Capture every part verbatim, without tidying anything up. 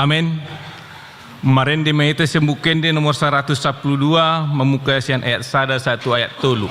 Amen. Marende ma hita sian Buku Ende nomor saratus sampulu dua, mamungka sian ayat sada sahat tu ayat tolu.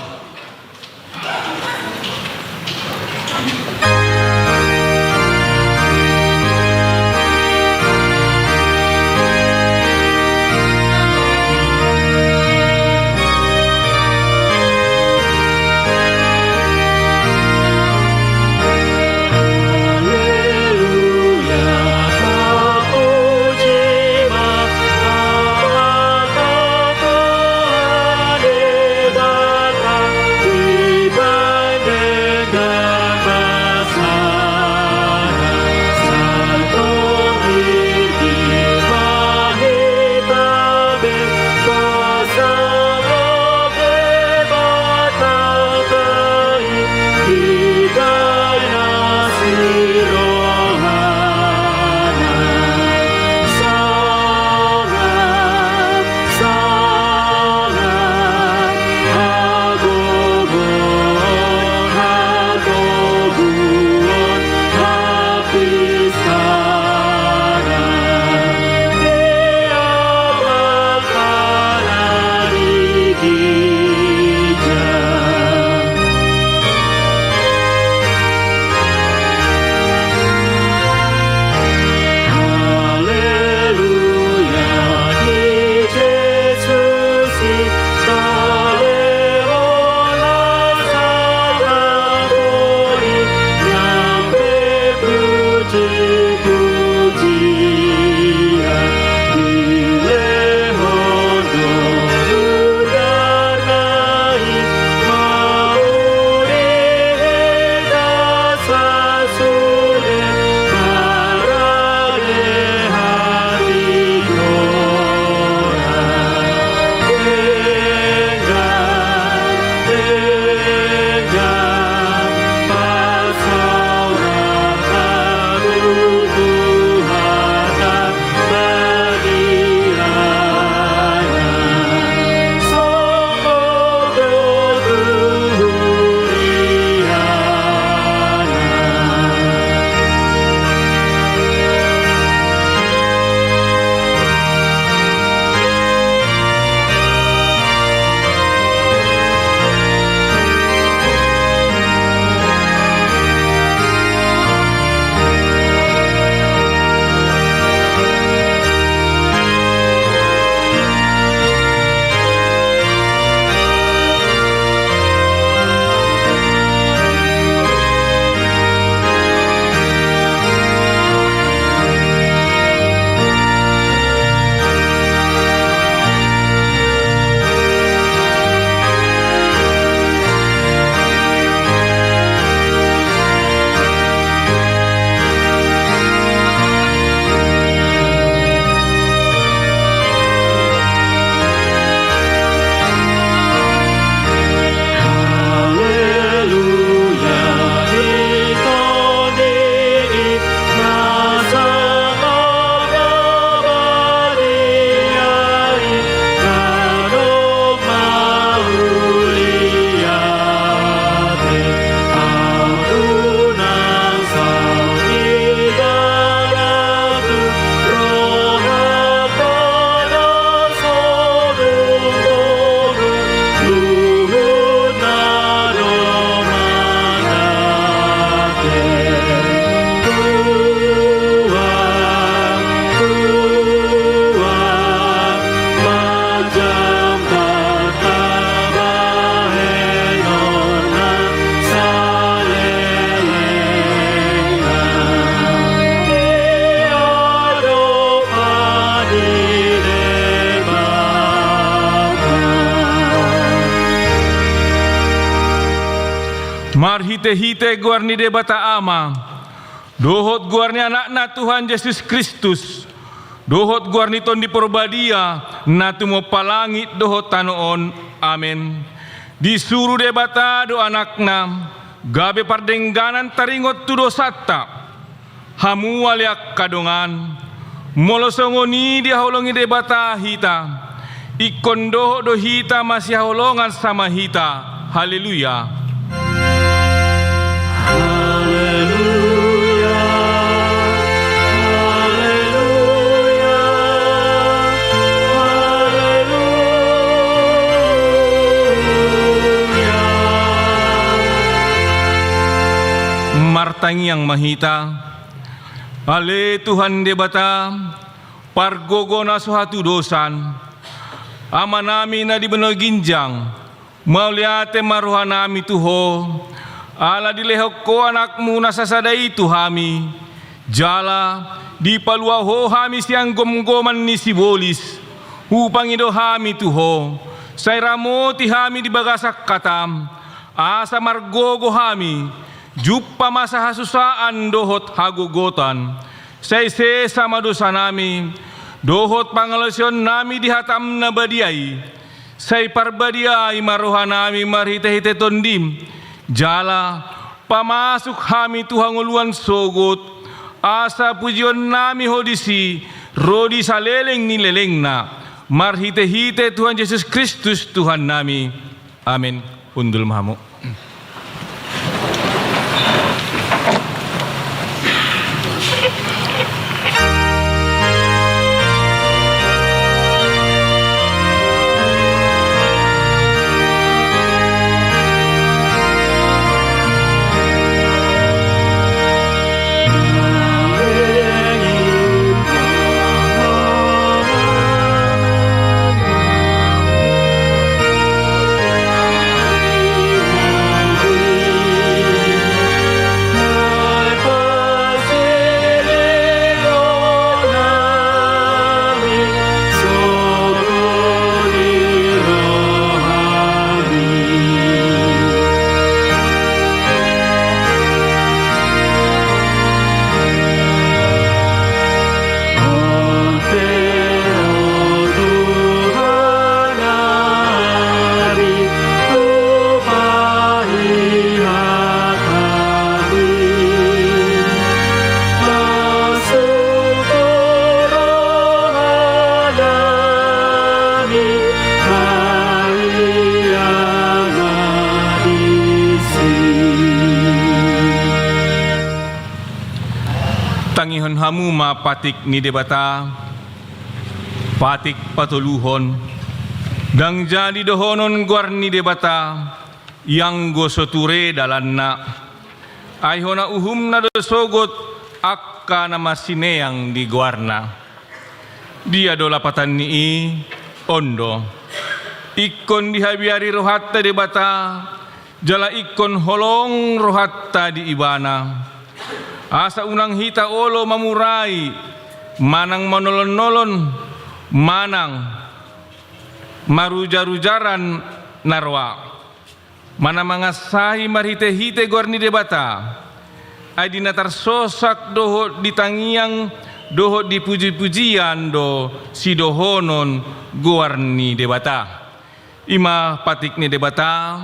Marhitehite goar ni Debata Ama, dohot goar ni Anakna Tuhan Jesus Kristus, dohot goar ni Tondi Porbadia, na tumompa langit dohot tano on. Amen. Disuru Debata do Anakna, gabe pardengganan taringot tu dosanta. Hamu ale angka dongan, molo songon i dihaholongi Debata hita, ingkon dohot do hita masihaholongan sama hita. Haleluya. Haleluya. Haleluya. Martangiang ma hita. Ale Tuhan Debata, pargogo na so hatudosan, Amanami na di banua ginjang, mauliate ma rohanami tu Ho, ala dilehon Ho Anakmu na sasada i tu hami, jala dipalua Ho hami sian gomgoman ni sibolis. Hupangido hami tu Ho, sai ramoti hami di bagasan hatam, asa margogo hami, jumpa masa hasusaan dohot hagogotan, sai sesa ma dosanami, dohot pangalaosionnami di hatam na badia i, sai parbadiai ma rohanami marhitehite Tondim, jala pamasuk hami tu hangoluan sogot, asa pujionnami Ho disi, ro di saleleng ni lelengna, marhitehite Tuhan Jesus Kristus Tuhannami. Amen. Hundul ma hamu. Tangihon hamu ma patik ni Debata, patik patoluhon, ndang jadi dohonon goar ni Debata, ianggo so ture dalanna. Ai hona uhumna do sogot angka na marsineang di goarna. Dia do lapatan ni i? On do. Ingkon dihabiari rohanta Debata, jala ingkon holong rohanta di Ibana. Asa unang hita olo mamurai, manang manolonolon, manang marujarujaran na roa. Manang mangansahi marhitehite goar ni Debata, ai di na tarsosak dohot di tangiang dohot di pujipujian do sidohonon goar ni Debata. I ma patik ni Debata,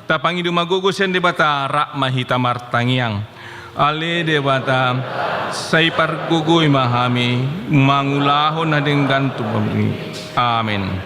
tapangido ma gogo sian Debata, rap ma hita martangiang. Ale Debata, sai pargogoi ma hami mangulahon na denggan tu Ho i. Amen.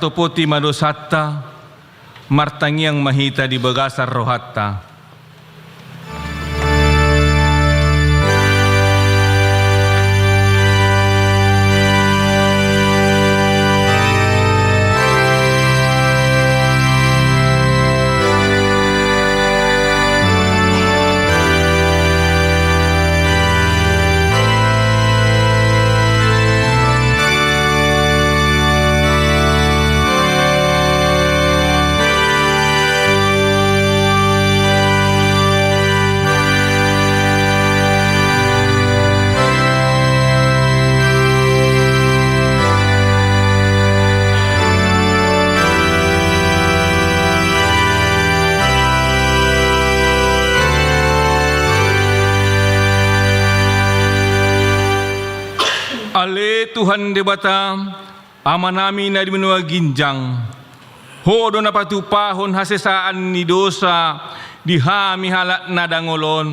Topoti ma dosanta, martangiang ma hita di bagasan rohanta. Ale Tuhan Debata, Amanami na di banua ginjang, Ho do na patupahon hasesaan ni dosa di hami halak na dangol on,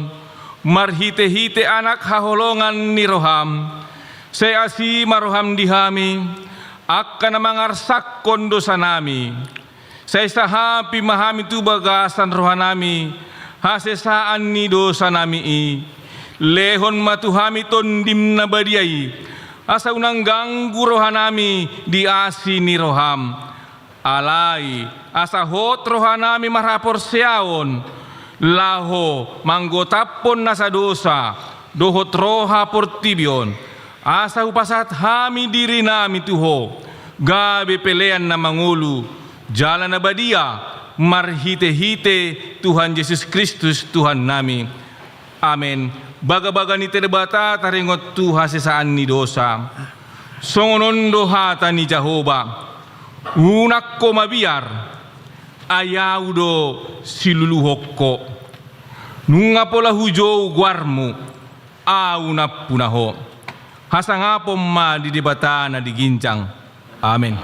marhitehite Anak haholongan ni roham. Sai asi ma roham di hami, angka na mangarsakhon dosanami. Sai sahapi ma hami tu bagasan rohanami hasesaan ni dosanami i. Lehon ma tu hami Tondim na badia i, asa unang ganggu rohanami di asi ni roham. Alai asa hot rohanami marhaporseaon, laho manggotaphon nasa dosa dohot roha portibi on, asa hupasahat hami dirinami tu Ho, gabe pelean na mangolu, jala na badia, marhitehite Tuhan Jesus Kristus Tuhannami. Amen. Bagabaga ni Debata taringot tu hasesaan ni dosa. Songon on do hata ni Jahowa: Unang ho mabiar, ai Ahu do siluluhon ho. Nunga pola hujou goarmu, Ahu nampuna ho. Hasangapon ma di Debata na di ginjang. Amen.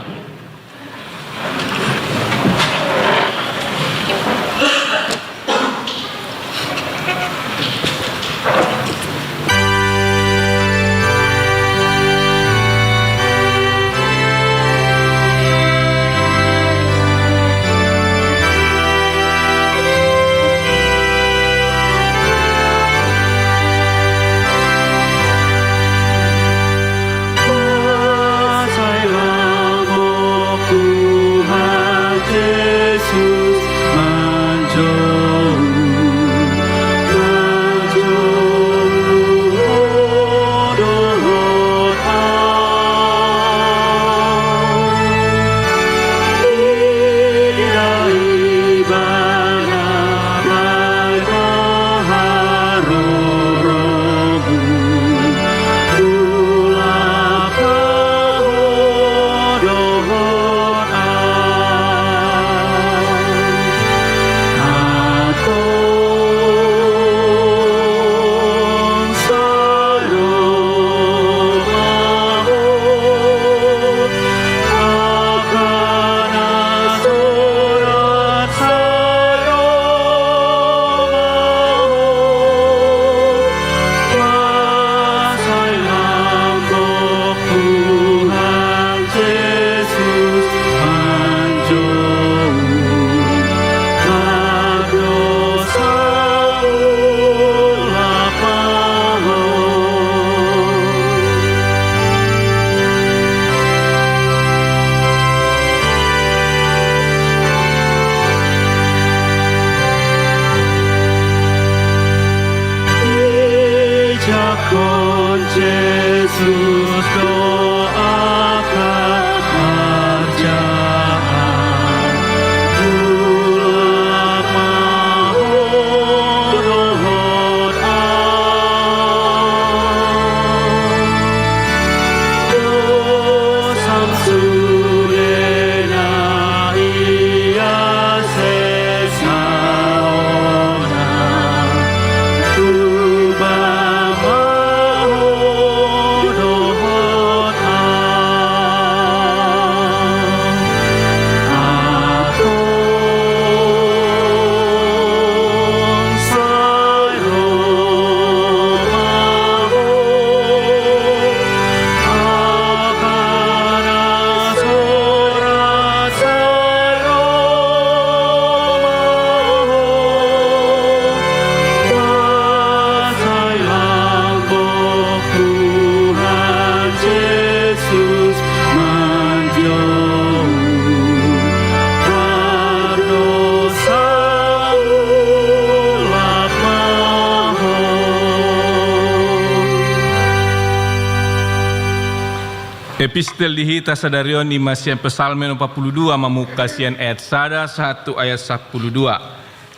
Epistel di hita sadari on i ma sian Psalmen opat pulu dua, mamungka sian ayat sada sahat tu ayat sampulu dua.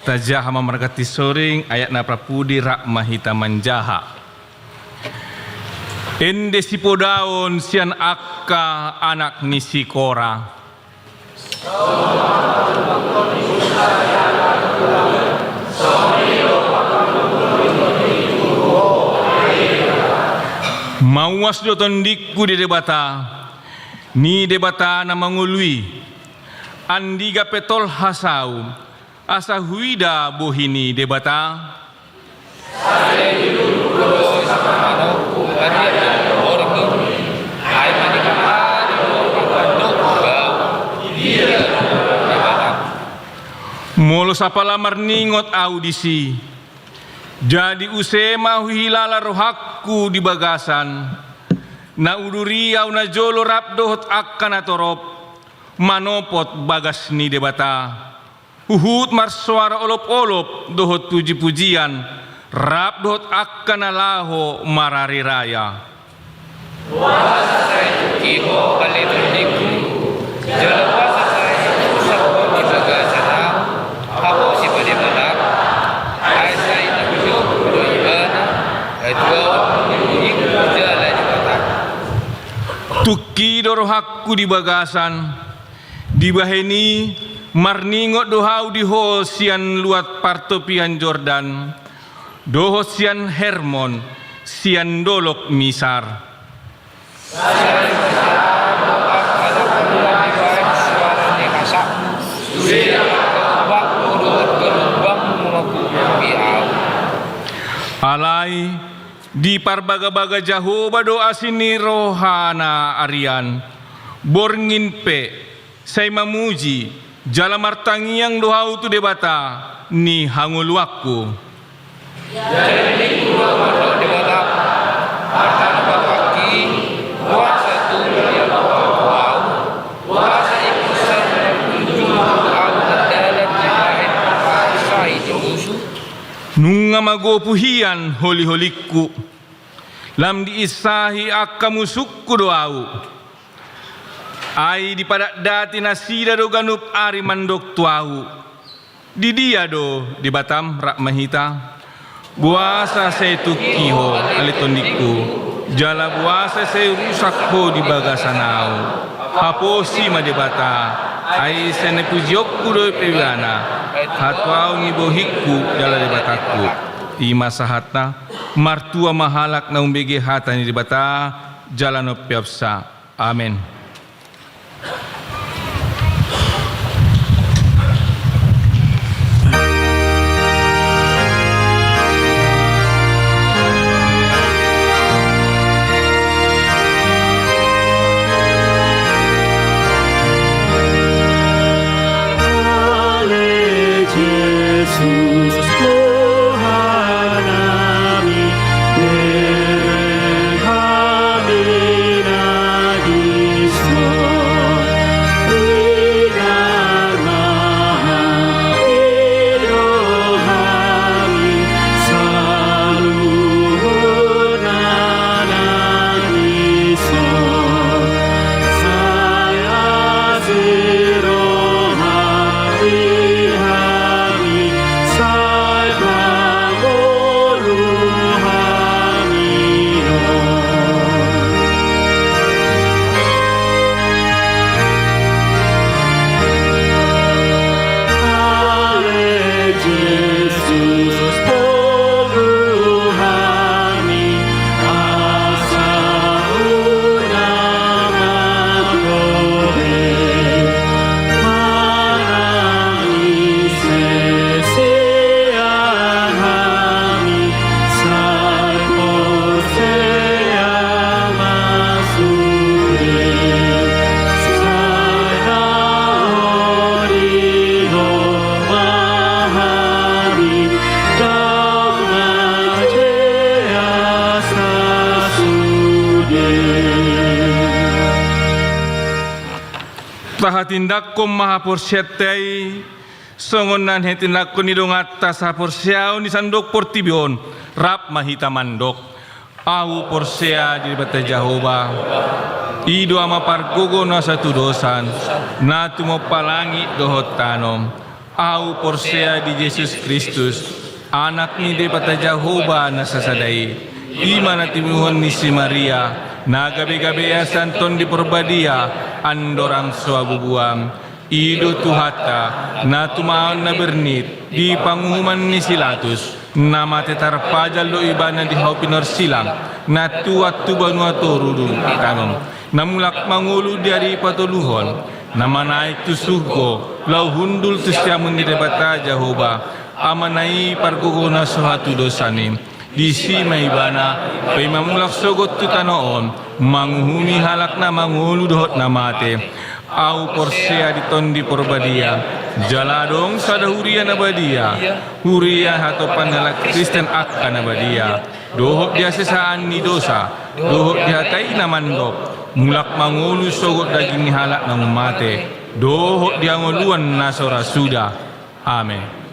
Tajaha ma marganti soring, ayat na parpudi rap ma hita manjaha. Ende sipodaon sian angka anak ni si Kora. Mauas do tondingku di Debata, ni Debata na mangolu i. Andigan pe tolhas ahu, asa huida bohi ni Debata. Molo sapala marningot ahu disi, jadi use ma huhilala rohangku di bagasan, na udur i ahu najolo rap dohot angka natorop, manopot bagas ni Debata. Huhut marsoara olopolop dohot pujipujian, rap dohot angka na laho marari raya. Boasa sai tungki ho ale tondingku, jala boasa sai rusak ho di bagasan ahu, haposi ma Debata, ai sai na hujou do ibana, ai tuaon ni bohingku jala Debatangku. Tungki do rohangku di bagasan, dibahen i marningot do ahu di ho sian luat partopian Jordan, dohot sian Hermon, sian dolok Misar. Alai, diparbagabaga Jahowa do asi ni rohana arian, borngin pe, sai mamuji, jala martangiang do ahu tu Debata ni hangoluanku. Jadi ningku do mandok Debata, martano batu anggi, boasa tung diampokhon ho ahu, boasa ingkon sai manunjukjukhu ahu andalan dibahen pansai ni musu? Nunga magopu hian holiholingku, lam diinsahi angka musungku do ahu. Ai dipadatdati nasida do ganup ari mandok tu ahu. Di dia do Debatam rap ma hita? Boasa sai tungki ho ale tondingku, jala boasa sai rusak ho di bagasan ahu? Haposi ma Debata, ai sai na pujionku do pe ibana, hatuaon ni bohingku jala Debatangku. I ma sahatna, martua ma halak na umbege hata ni Debata, jala nompeopsa. Amen. Tahatindangkon ma haporseaonta i, songon na nihutindangkon ni donganta sahaporseaon di sandok portibi on, rap ma hita mandok. Ahu porsea di Debata Jahowa, i do Ama pargogo na sahatudosan, na tumompa langit dohot tano. Ahu porsea di Jesus Kristus, Anak ni Debata Jahowa na sasada i, i ma na tinimuhon ni si Maria, na gabe-gabean sian Tondi Porbadia, andorang so habubuhan. I do Tuhanta, na tumaon na bernit di panguhuman ni si Latus, na mate tarpajal do ibana di hau pinorsilang, na tuat tu banua toru dung ditanom, na mulak mangolu di ari patoluhon, na manaek tu surgo, laho hundul tu siamun ni Debata Jahowa, Amana i pargogo na so hatudosan i. Disi ma ibana, paima mulak sogot tu tano on, manguhumi halak na mangolu dohot na mate. Ahu porsea di Tondi Porbadia, jala adong sada huria na badia, huria hatopan halak Kristen angka na badia, dohot di hasesaan ni dosa, dohot di hata i na mandok, mulak mangolu sogot daging ni halak na ummate, dohot di hangoluan na so ra suda. Amen.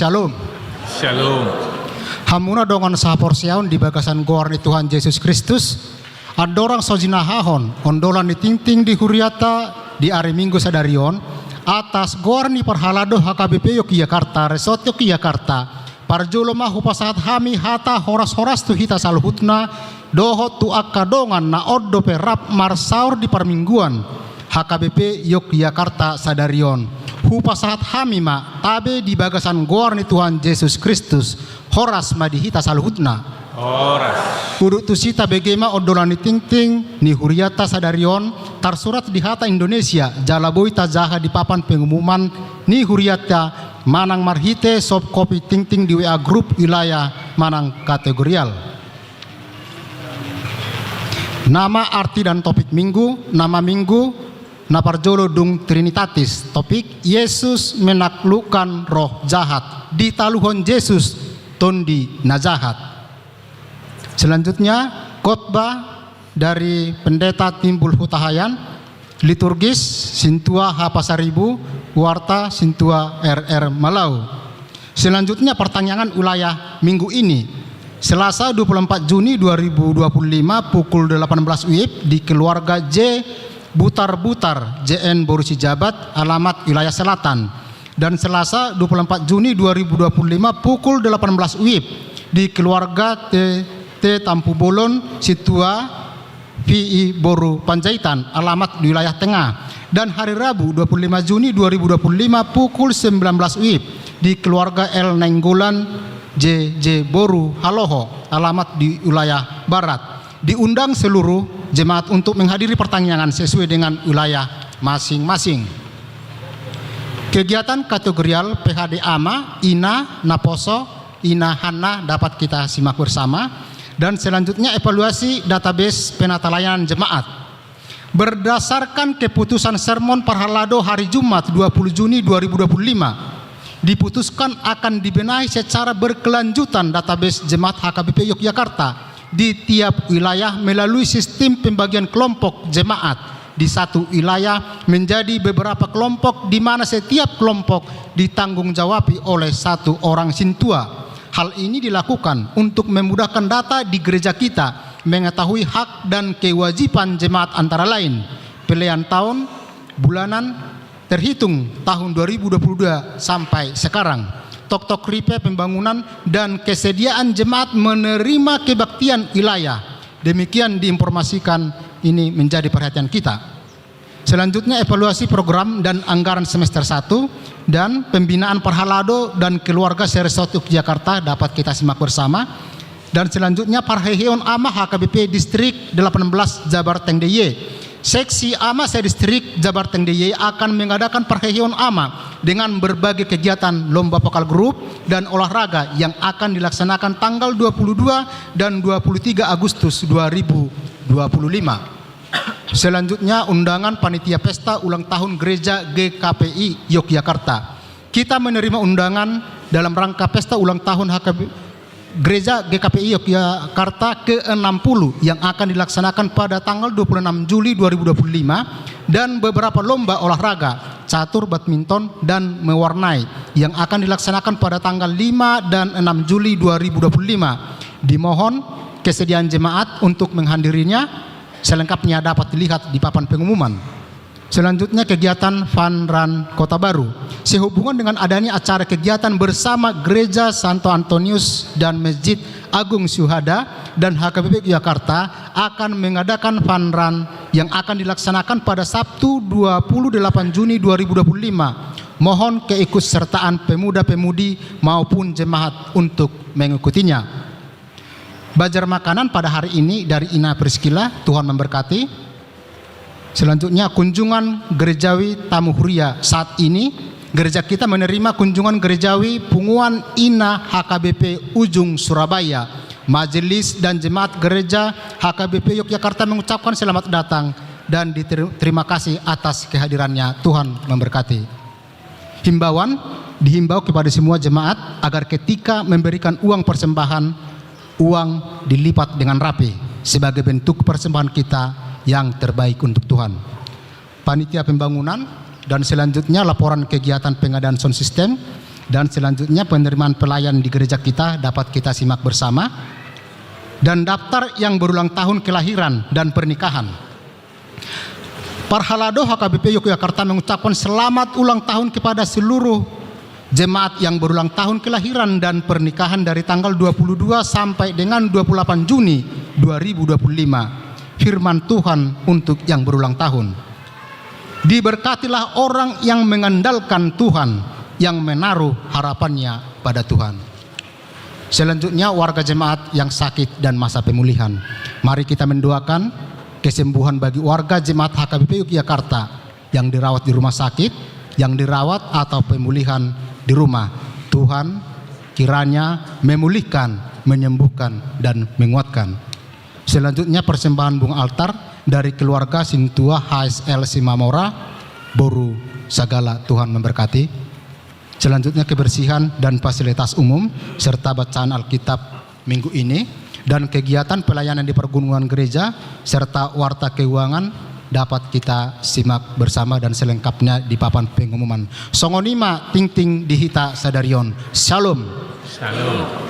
Shalom. Shalom. Hamuna dongan sahaporseaon di bagasan goar ni Tuhan Jesus Kristus, andorang so jinahahon ondolan ni tingting di huriata di ari Minggu sadari on, atas goar ni parhalado H K B P Yogyakarta, Resort Yogyakarta, parjolo ma hupasahat hami hata horas-horas tu hita saluhutna, dohot tu angka dongan na on dope rap marsaor di parmingguan H K B P Yogyakarta sadari on. Hupasahat hami ma tabe di bagasan goar ni Tuhan Jesus Kristus. Horas ma di hita saluhutna. Horas. Udut tusi tabege ma ondolan ni tingting ni huriata sadari on, tarsurat di hata Indonesia, jala boi tajaha di papan pengumuman ni huriata manang marhite soft copy tingting di W A grup wilayah manang kategorial. Nama, arti dan topik Minggu, nama Minggu na parjolo dung Trinitatis, topik Yesus menaklukkan roh jahat, ditaluhon Jesus tondi na jahat. Selanjutnya, khotbah dari Pendeta Timbul Hutahayan, liturgis Sintua H Pasaribu, warta Sintua R R Malau. Selanjutnya, pertangiangan wilayah minggu ini, Selasa dua puluh empat Juni dua ribu dua puluh lima pukul delapan belas W I B di keluarga J Butar-Butar, J N Boru Sijabat, alamat wilayah selatan. Dan Selasa dua puluh empat Juni dua ribu dua puluh lima pukul delapan belas W I B di keluarga T T Tampubolon, Sintua V I Boru Panjaitan, alamat di wilayah tengah. Dan hari Rabu dua puluh lima Juni dua ribu dua puluh lima pukul sembilan belas W I B di keluarga L Nainggolan, J J Boru Haloho, alamat di wilayah barat. Diundang seluruh jemaat untuk menghadiri pertangiangan sesuai dengan wilayah masing-masing. Kegiatan kategorial P H D ama, ina, naposo, Ina Hanna dapat kita simak bersama. Dan selanjutnya, evaluasi database penata layanan jemaat. Berdasarkan keputusan sermon parhalado hari Jumat dua puluh Juni dua ribu dua puluh lima, diputuskan akan dibenahi secara berkelanjutan database jemaat H K B P Yogyakarta di tiap wilayah melalui sistem pembagian kelompok jemaat di satu wilayah menjadi beberapa kelompok, di mana setiap kelompok ditanggung jawabi oleh satu orang sintua. Hal ini dilakukan untuk memudahkan data di gereja kita mengetahui hak dan kewajiban jemaat, antara lain pelean taon, bulanan, terhitung tahun dua ribu dua puluh dua sampai sekarang, toktok ripe pembangunan, dan kesediaan jemaat menerima kebaktian wilayah. Demikian diinformasikan, ini menjadi perhatian kita. Selanjutnya, evaluasi program dan anggaran semester satu dan pembinaan parhalado dan keluarga se-Resort Yogyakarta dapat kita simak bersama. Dan selanjutnya, parheheon ama H K B P Distrik delapan belas Jabar Teng D I Y. Seksi ama se-Distrik Jabar Teng D I Y akan mengadakan parheheon ama dengan berbagai kegiatan lomba vokal grup dan olahraga yang akan dilaksanakan tanggal dua puluh dua dan dua puluh tiga Agustus dua ribu dua puluh lima. Selanjutnya, undangan panitia pesta ulang tahun Gereja G K P I Yogyakarta. Kita menerima undangan dalam rangka pesta ulang tahun H K B, Gereja G K P I Yogyakarta ke enam puluh yang akan dilaksanakan pada tanggal dua puluh enam Juli dua ribu dua puluh lima, dan beberapa lomba olahraga, catur, badminton, dan mewarnai, yang akan dilaksanakan pada tanggal lima dan enam Juli dua ribu dua puluh lima. Dimohon kesediaan jemaat untuk menghadirinya. Selengkapnya dapat dilihat di papan pengumuman. Selanjutnya, kegiatan Fun Run Kota Baru. Sehubungan dengan adanya acara kegiatan bersama Gereja Santo Antonius dan Masjid Agung Syuhada dan H K B P Jakarta akan mengadakan Fun Run yang akan dilaksanakan pada Sabtu dua puluh delapan Juni dua ribu dua puluh lima. Mohon keikutsertaan pemuda-pemudi maupun jemaat untuk mengikutinya. Bazar makanan pada hari ini dari Ina Priscilla, Tuhan memberkati. Selanjutnya, kunjungan gerejawi tamu huria. Saat ini, gereja kita menerima kunjungan gerejawi punguan Ina H K B P Ujung Surabaya. Majelis dan jemaat gereja H K B P Yogyakarta mengucapkan selamat datang dan diter-, terima kasih atas kehadirannya. Tuhan memberkati. Himbauan, dihimbau kepada semua jemaat agar ketika memberikan uang persembahan, uang dilipat dengan rapi sebagai bentuk persembahan kita yang terbaik untuk Tuhan. Panitia pembangunan, dan selanjutnya laporan kegiatan pengadaan sound system. Dan selanjutnya penerimaan pelayan di gereja kita dapat kita simak bersama. Dan daftar yang berulang tahun kelahiran dan pernikahan. Parhalado H K B P Yogyakarta mengucapkan selamat ulang tahun kepada seluruh jemaat yang berulang tahun kelahiran dan pernikahan dari tanggal dua puluh dua sampai dengan dua puluh delapan Juni dua ribu dua puluh lima. Firman Tuhan untuk yang berulang tahun. Diberkatilah orang yang mengandalkan Tuhan, yang menaruh harapannya pada Tuhan. Selanjutnya, warga jemaat yang sakit dan masa pemulihan. Mari kita mendoakan kesembuhan bagi warga jemaat H K B P Yogyakarta yang dirawat di rumah sakit, yang dirawat atau pemulihan di rumah. Tuhan kiranya memulihkan, menyembuhkan, dan menguatkan. Selanjutnya, persembahan bunga altar dari keluarga Sintua H S L Simamora, Boru Sagala. Tuhan memberkati. Selanjutnya, kebersihan dan fasilitas umum serta bacaan Alkitab minggu ini, dan kegiatan pelayanan di pergunungan gereja serta warta keuangan dapat kita simak bersama dan selengkapnya di papan pengumuman. Songon i ma tingting di hita sadari on. Syalom. Syalom.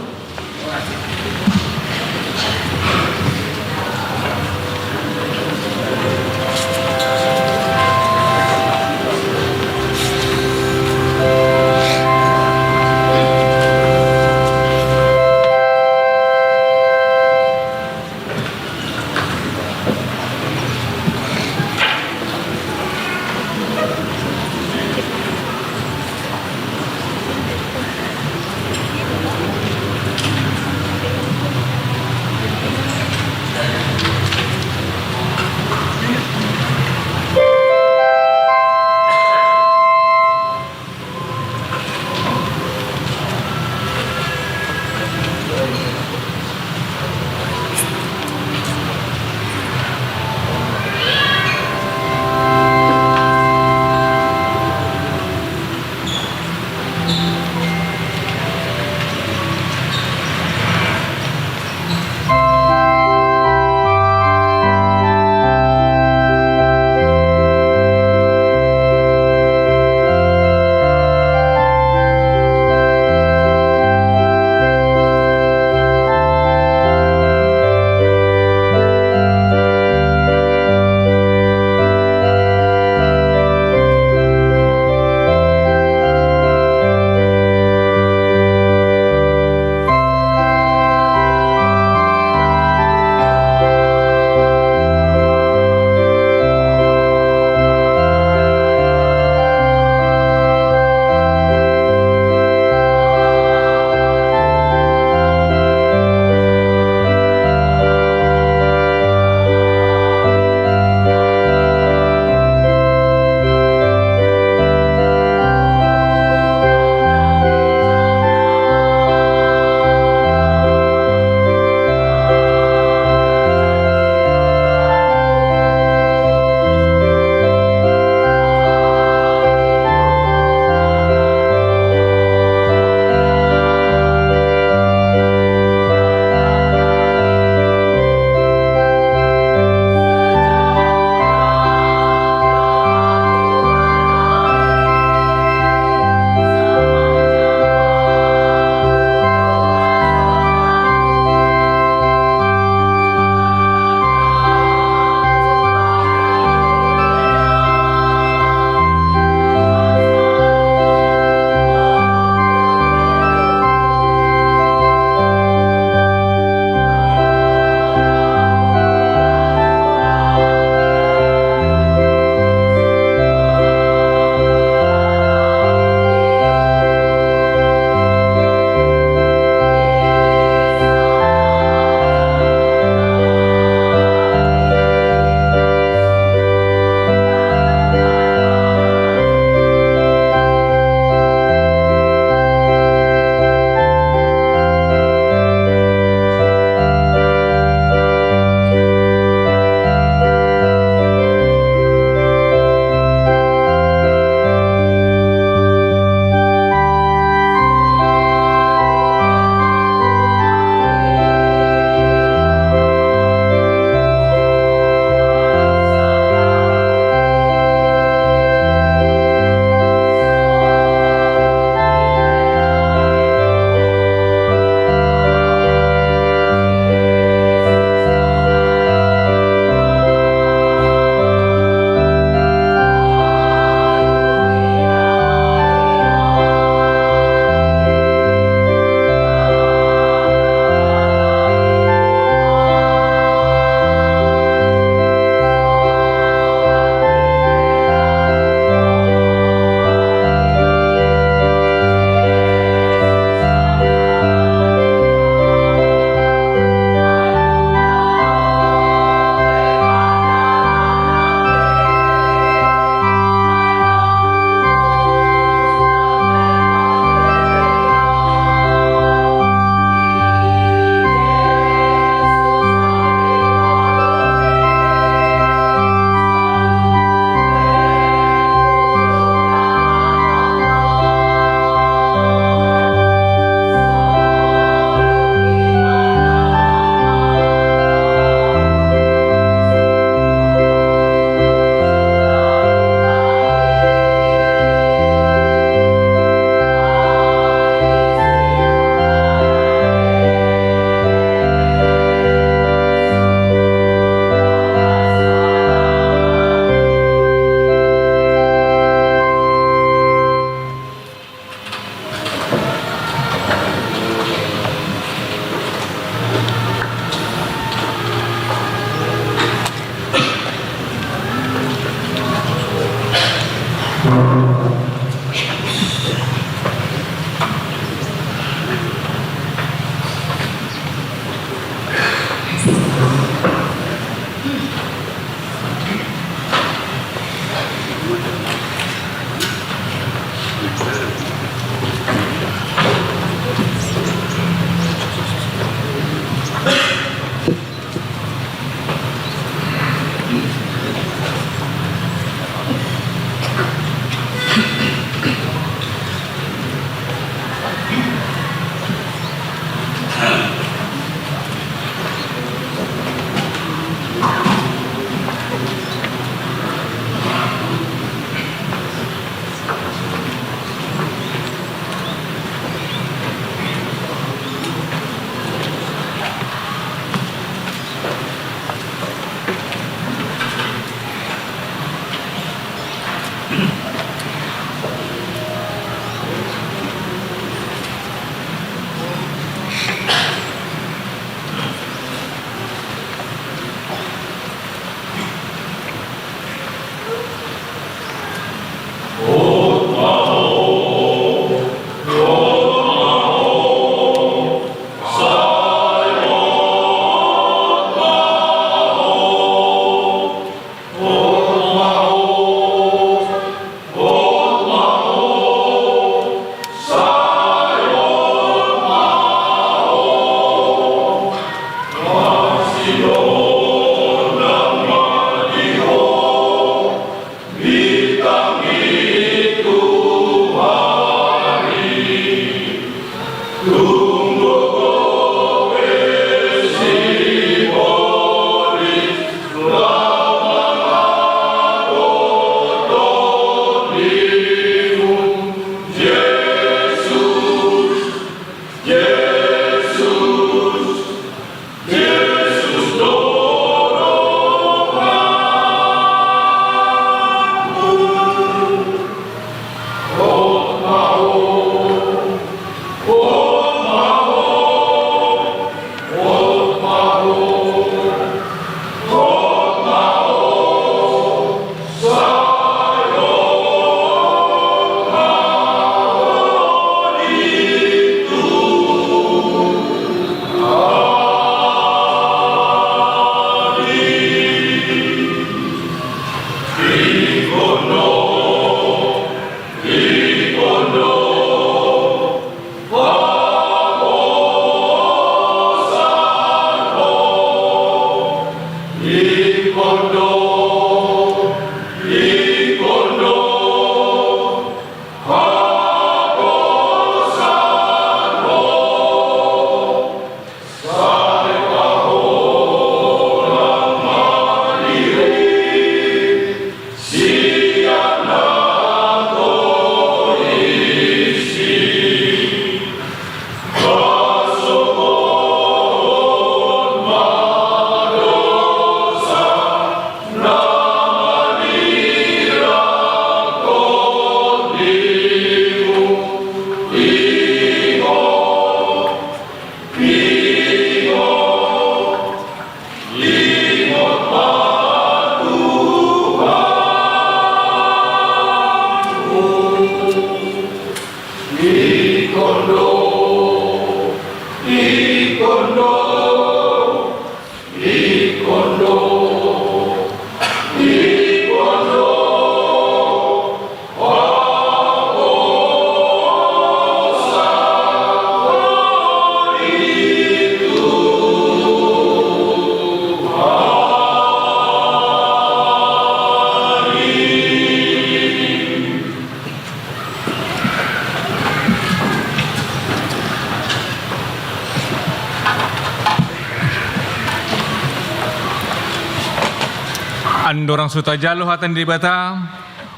Andorang so tajalo hata ni Debata,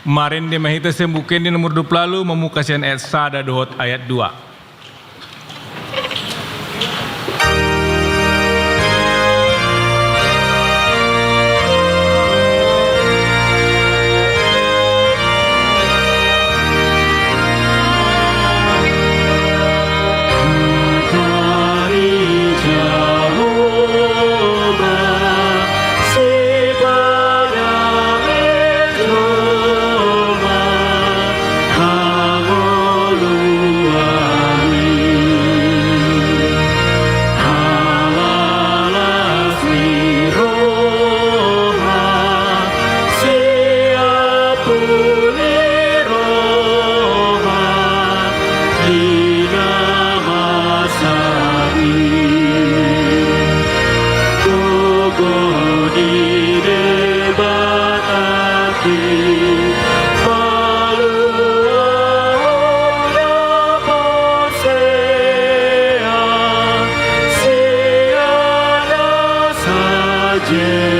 marende ma hita sian Buku Ende nomor dua pulu ualu, mamungka sian ayat sada dohot ayat dua. Di Debata pe paluahon na porsea sian na sajea.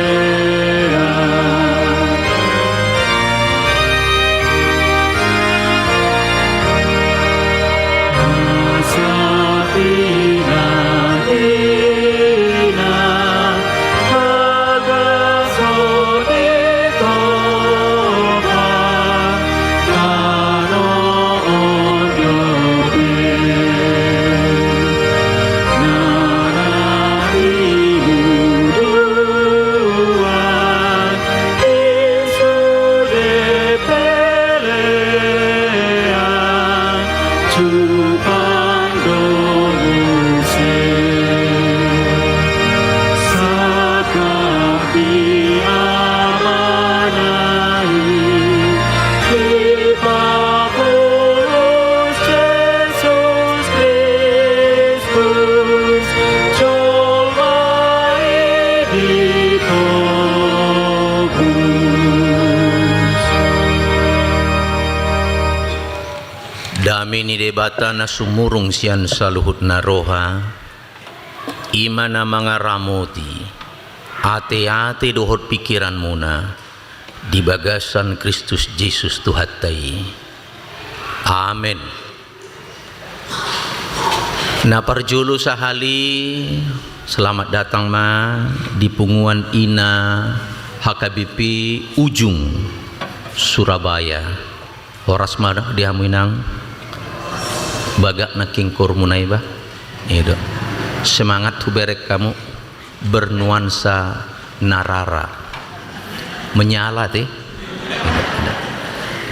Dame ni Debata na sumurung sian saluhut na roha, i ma na mangaramoti ateate dohot pingkiranmuna di bagasan Kristus Jesus Tuhanta i. Amen. Na parjolo sahali, selamat datang ma di punguan ina H K B P Ujung, Surabaya. Horas ma di hamu inang. Bagak nangkin kormuna i ba. I do. Semangat hubereng hamu. Bernuansa na rara. Menyala te.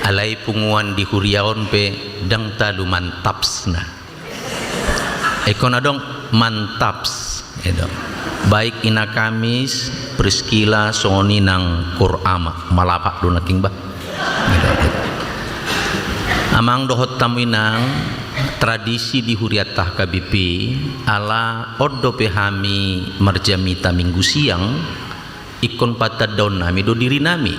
Alai punguan di huria on pe ndang talu mantapsna. Ingkon adong mantaps. I do. Baik ina Kamis, Priskila, songon i nang Kur Ama, malapak do nangkin ba. I do. Amang dohot hamu inang, tradisi di hurianta H K B P, ala on dope hami marjamita Minggu siang, ingkon patandaon nami do diri nami.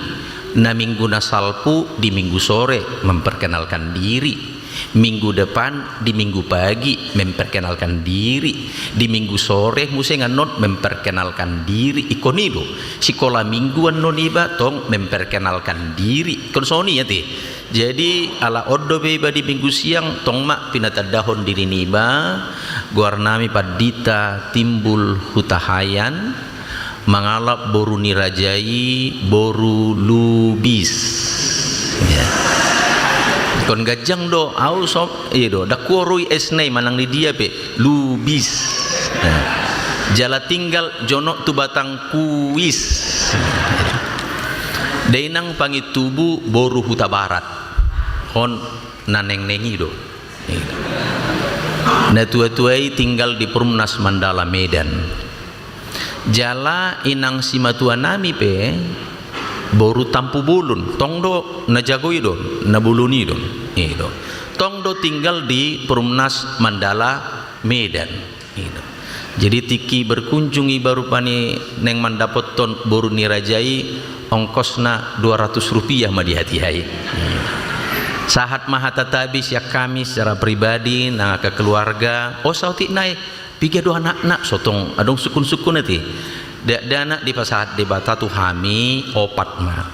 Na minggu na salpu di Minggu sore memperkenalkan diri. Minggu depan di Minggu pagi memperkenalkan diri. Di Minggu sore muse annon memperkenalkan diri. Ingkon i do. Sikola Minggu annon iba tong memperkenalkan diri. Ingkon songon i ate. Jadi ala on dope iba di Minggu siang tong ma pinatandahon diri niba. Goar nami Pandita Timbul Hutahaean. Mangalap boru ni raja i boru Lubis. Ya. Ingkon ganjang do, au so, i do, ndang huorui S na i manang di dia pe, Lubis. Ya. Jala tinggal jonok tu Batang Kuis. Dainang Pangintubu boru Hutabarat. On na nengneng i do. Natua-tua i tinggal di Perumnas Mandala Medan. Jala inang simatua nami pe boru Tampubolon, tong do na jago i do, na bolon i do. I do. Tong do tinggal di Perumnas Mandala Medan. I do. Jadi tingki berkunjung iba rupani naeng mandapothon boru ni raja i, ongkosna dua ratus rupiah ma di hatiha i. Sahat ma hata tabi sian hami secara pribadi nang angka keluarga. O, saotik nai, piga do anakna? Sotong adong sungkun-sungkun ate. Dakdanak dipasahat Debata tu hami opat ma.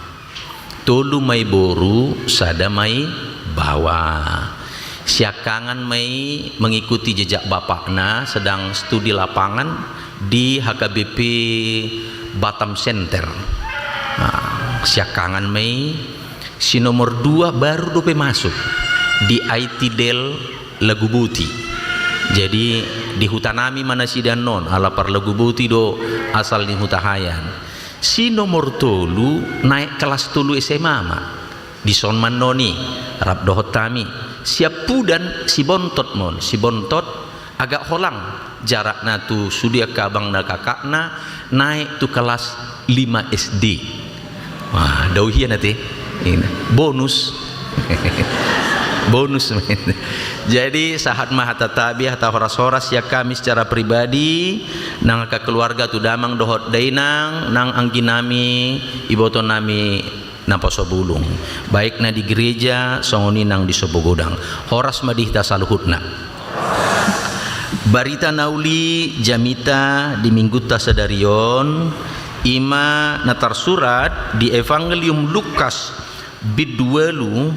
Tolu ma i boru, sada ma i baoa. Siangkangan ma i mengikuti jejak bapakna, sedang studi lapangan di H K B P Batam Center. Nah, siangkangan ma i, si nomor dua baru dope masuk di I T Del Laguboti. Jadi di huta nami ma nasida annon, ala par Laguboti do asal ni Hutahaean. Si nomor tolu naek kelas tolu S M A ma. Dison ma annon i, rap dohot hami. Siampudan si Bontot ma on, si Bontot agak holang jarakna tu sude angka abangna kakakna, naek tu kelas lima S D. Wah, dao hian ate. Ini bonus. Bonus. Jadi, sahat ma hata tabi, hata horas-horas sian hami secara pribadi, nang angka keluarga tu damang dohot dainang, nang angginami, ibotonami naposo bulung. Baik na di gereja, songon i nang di sopo godang. Horas ma di hita saluhutna. Barita na uli jamita di minggunta sadari on, i ma na tarsurat di Evangelium Lukas, bindu ualu,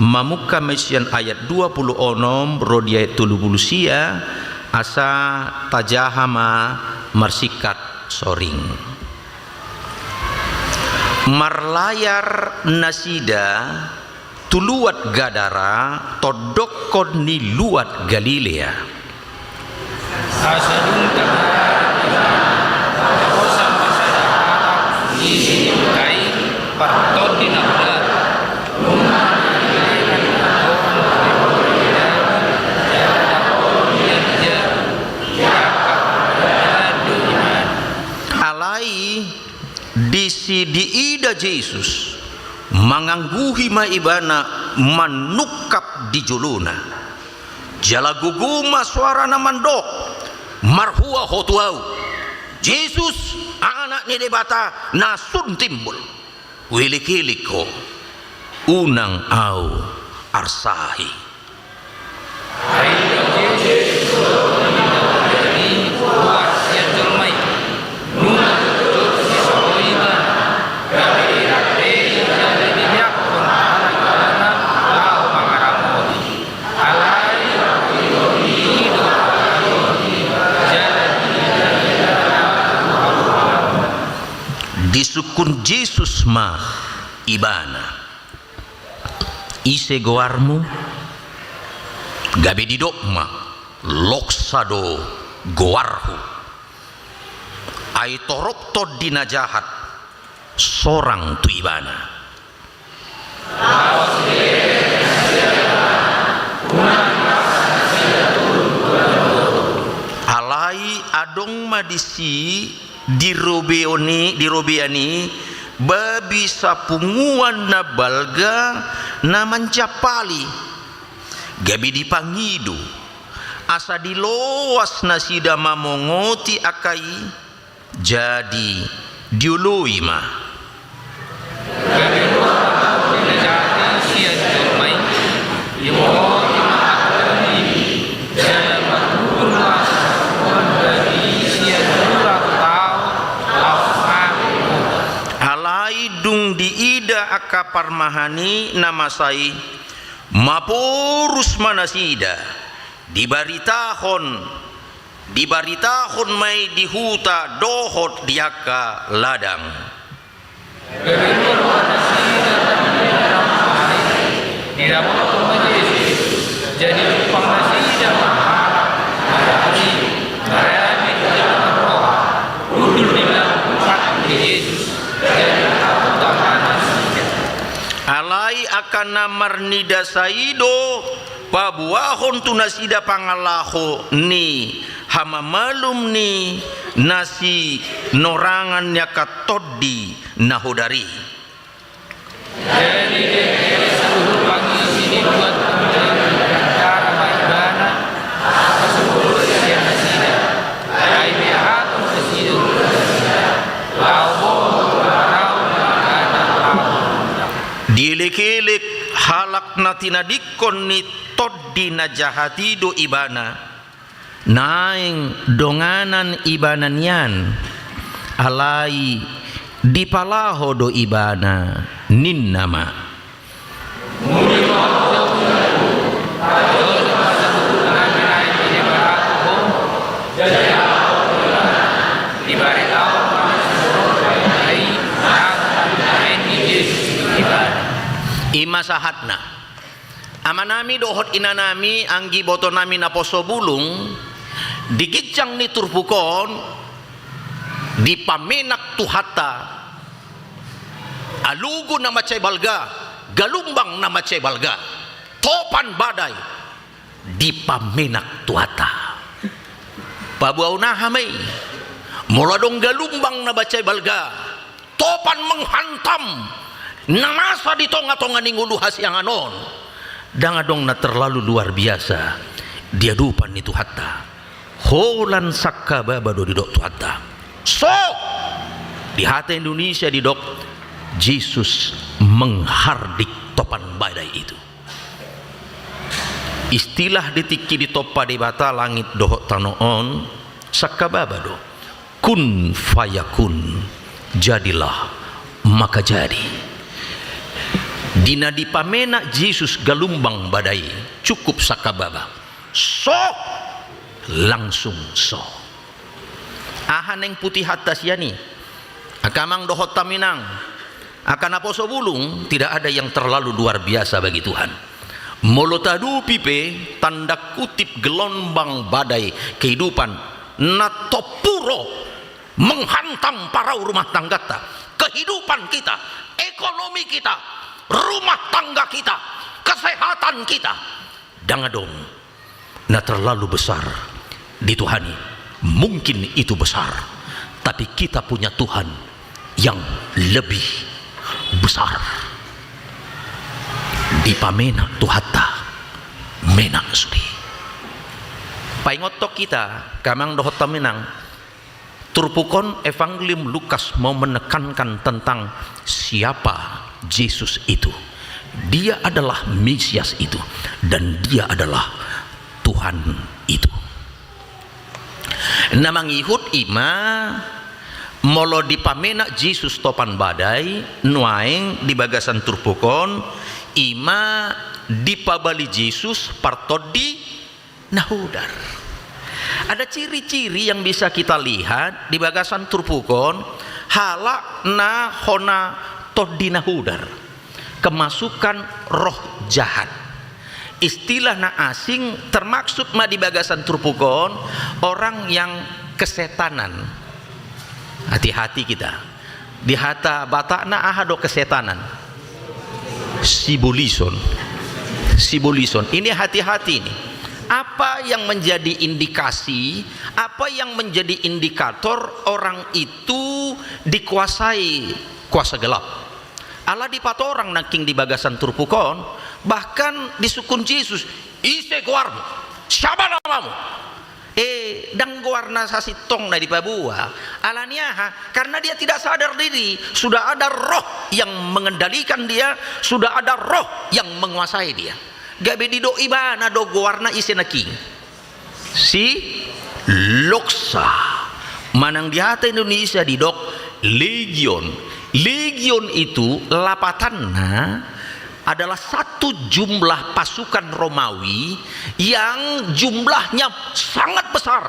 mamungka ma i sian ayat dua pulu onom ro di ayat tolu pulu sia, asa tajaha ma marsingkat soring. Marlayar nasida tu luat Gadara, tondokkon ni luat Galilea. Asa dung tabahen ibana, hosa ma sada halak, ise ni huta i, partondi na godang. Nunga dilelengi dohot ni boru ni Daud, jala dapot ia di jabu, di angka pardalan do ibana. Alai disi diida Jesus, mangangguhi ma ibana manungkap di jolona. Jala gogo ma soarana mandok, marhua ho tu ahu, Jesus, Anak ni Debata na sun timbul. Huelek-elek ho, unang ahu arsahi. Ai dung Jesus i, luar sian jolma i, nunga jotjot sian ibana, gabe dirandei jala dibeakkon halak ibana laho mangaramoti. Alai disungkun Jesus ma ibana, "Ise goarmu?" Gabe didok ma, "Loksa do goarhu." Ai torop tondi na jahat sorang tu ibana. Alai adong ma disi di robeon i, di robean i, babi sapunguan na balga na manjampali. Gabe dipangido, asa diloas nasida mamongoti angka i, jadi dioloi ma. Gabe luar ma tondi na jahat i sian jolma i, dioloi ma angka i, jala mangubur ma sapunguan babi i sian jura tu taon, laos mate. Alai dung diida angka parmahan i na masa i, maporus ma nasida, dibaritahon, dibaritahon ma i di huta dohot di angka ladang. Gabe luar ma nasida, didapothon ma Jesus, jadi jumpang nasida ma halak na dapot i, marhami tu jala marroha, hundul di lambung ni Jesus, jadi takutan ma nasida. Alai angka na marnidasa i do paboahon tu nasida pangalaho ni hamamalum ni na sinorangan ni angka tondi na hodar i. Jadi dengke saluhut pangisi ni luat Galilea, diantara ma ibana, asa sumurut sian nasida, ai beahaton nasida tu nasida, laho bohut tu parau na mangana laho. Dielek-elek halak na tinadingkon ni tondi na jahat i do ibana. Naeng donganan ibana nian, alai dipalaho do ibana, ninna ma. Muli ma ho tu jabu, parjolo ma saluhut na binahen ni Debata tu ho, jadi laho ho tu ibana, dibaritahon ma na sumurut tu ibana i, na binahen ni Jesus tu ibana. I ma sahatna. Amanami dohot inanami, anggi ibotonami naposo bulung, di ginjang ni turpuk on, dipamenak Tuhanta, alogo na mansai balga, galumbang na mansai balga, topan badai, dipamenak Tuhanta. Paboahon aha ma i? Molo adong galumbang na mansai balga, topan menghantam, na masa di tonga-tonga ni ngolu hasiangan on, Ndang adong na terlalu luar biasa di adopan ni Tuhanta. Holan sangkababa do didok Tuhanta. So! Di hata Indonesia didok, Jesus menghardik topan badai itu. Istilah di tingki ditompa Debata langit dohot tano on, sangkababa do. Kun fayakun, jadilah maka jadi. Di na dipamena Jesus galumbang badai, cukup sangkababa. So, langsung so. Aha naeng putihanta sian i? Angka amang dohot hamu inang, angka naposo bulung, tidak ada yang terlalu luar biasa bagi Tuhan. Molo taadopi pe tanda kutip gelombang badai kehidupan na tompu ro menghantam parau rumah tanggata, kehidupan kita, ekonomi kita, rumah tangga kita, kesehatan kita, ndang adong na terlalu besar di Tuhan i. Mungkin itu besar, tapi kita punya Tuhan yang lebih besar. Dipamena Tuhanta, mena sude. Paingothon hita, angka amang dohot hamu inang, turpuk on Evangelium Lukas mau menekankan tentang siapa Jesus itu. Dia adalah Mesias itu, dan Dia adalah Tuhan itu. Na mangihut i ma, molo dipamena Jesus topan badai nuaeng di bagasan turpuk on, i ma dipabali Jesus partondi na hodar. Ada ciri-ciri yang bisa kita lihat di bagasan turpuk on, halak na hona tondi na hodar, kemasukan roh jahat. Istilah na asing termaksud ma di bagasan turpuk on, orang yang kesetanan. Hati-hati kita. Di hata Batakna aha do kesetanan? Sibolison. Sibolison. Ini hati-hati ini. Apa yang menjadi indikasi, apa yang menjadi indikator orang itu dikuasai kuasa gelap? Ala dipatorang nangkin di bagasan turpuk on, bahkan disungkun Jesus, "Ise goarmu? Siapa namamu?" Eh, ndang goarna sasintongna dipaboa. Alani aha? Karena dia tidak sadar diri. Sudah ada roh yang mengendalikan dia, sudah ada roh yang menguasai dia. Gabe didok ibana do goarna ise nangkin. Si Loksa. Manang di hata Indonesia didok legion. Legion itu lapatanna adalah satu jumlah pasukan Romawi yang jumlahnya sangat besar,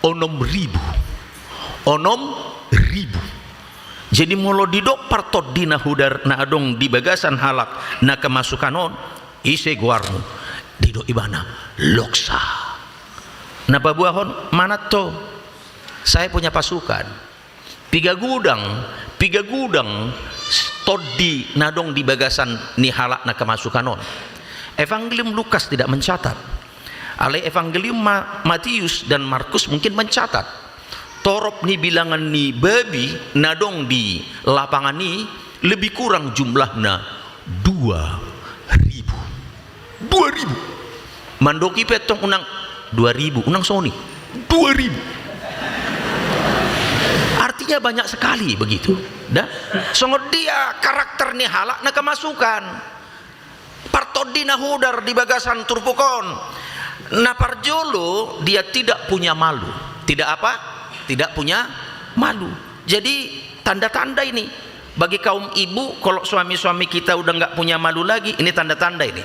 onom ribu. Onom ribu. Jadi molo didok partondi na hodar na adong di bagasan halak na kemasukan on, ise goarmu? Didok ibana, Loksa. Na paboahon, mana to? Saya punya pasukan. Piga gudang, piga gudang tondi na adong di bagasan ni halak na kemasukan on. Evangelium Lukas tidak mencatat. Alai Evangelium Ma-, Matius dan Markus mungkin mencatat. Torop ni bilangan ni babi na adong di lapangan i lebih kurang jumlahna dua ribu. Dua ribu. Mandok i pe tong unang dua ribu, unang songon i. Dua ribu. Artinya banyak sekali begitu. Da? Songon dia karakter ni halak na kemasukan. Partondi na hodar di bagasan turpuk on. Na parjolo, dia tidak punya malu. Tidak apa? Tidak punya malu. Jadi, tanda-tanda ini. Bagi kaum ibu, kalau suami-suami kita udah nggak punya malu lagi, ini tanda-tanda ini.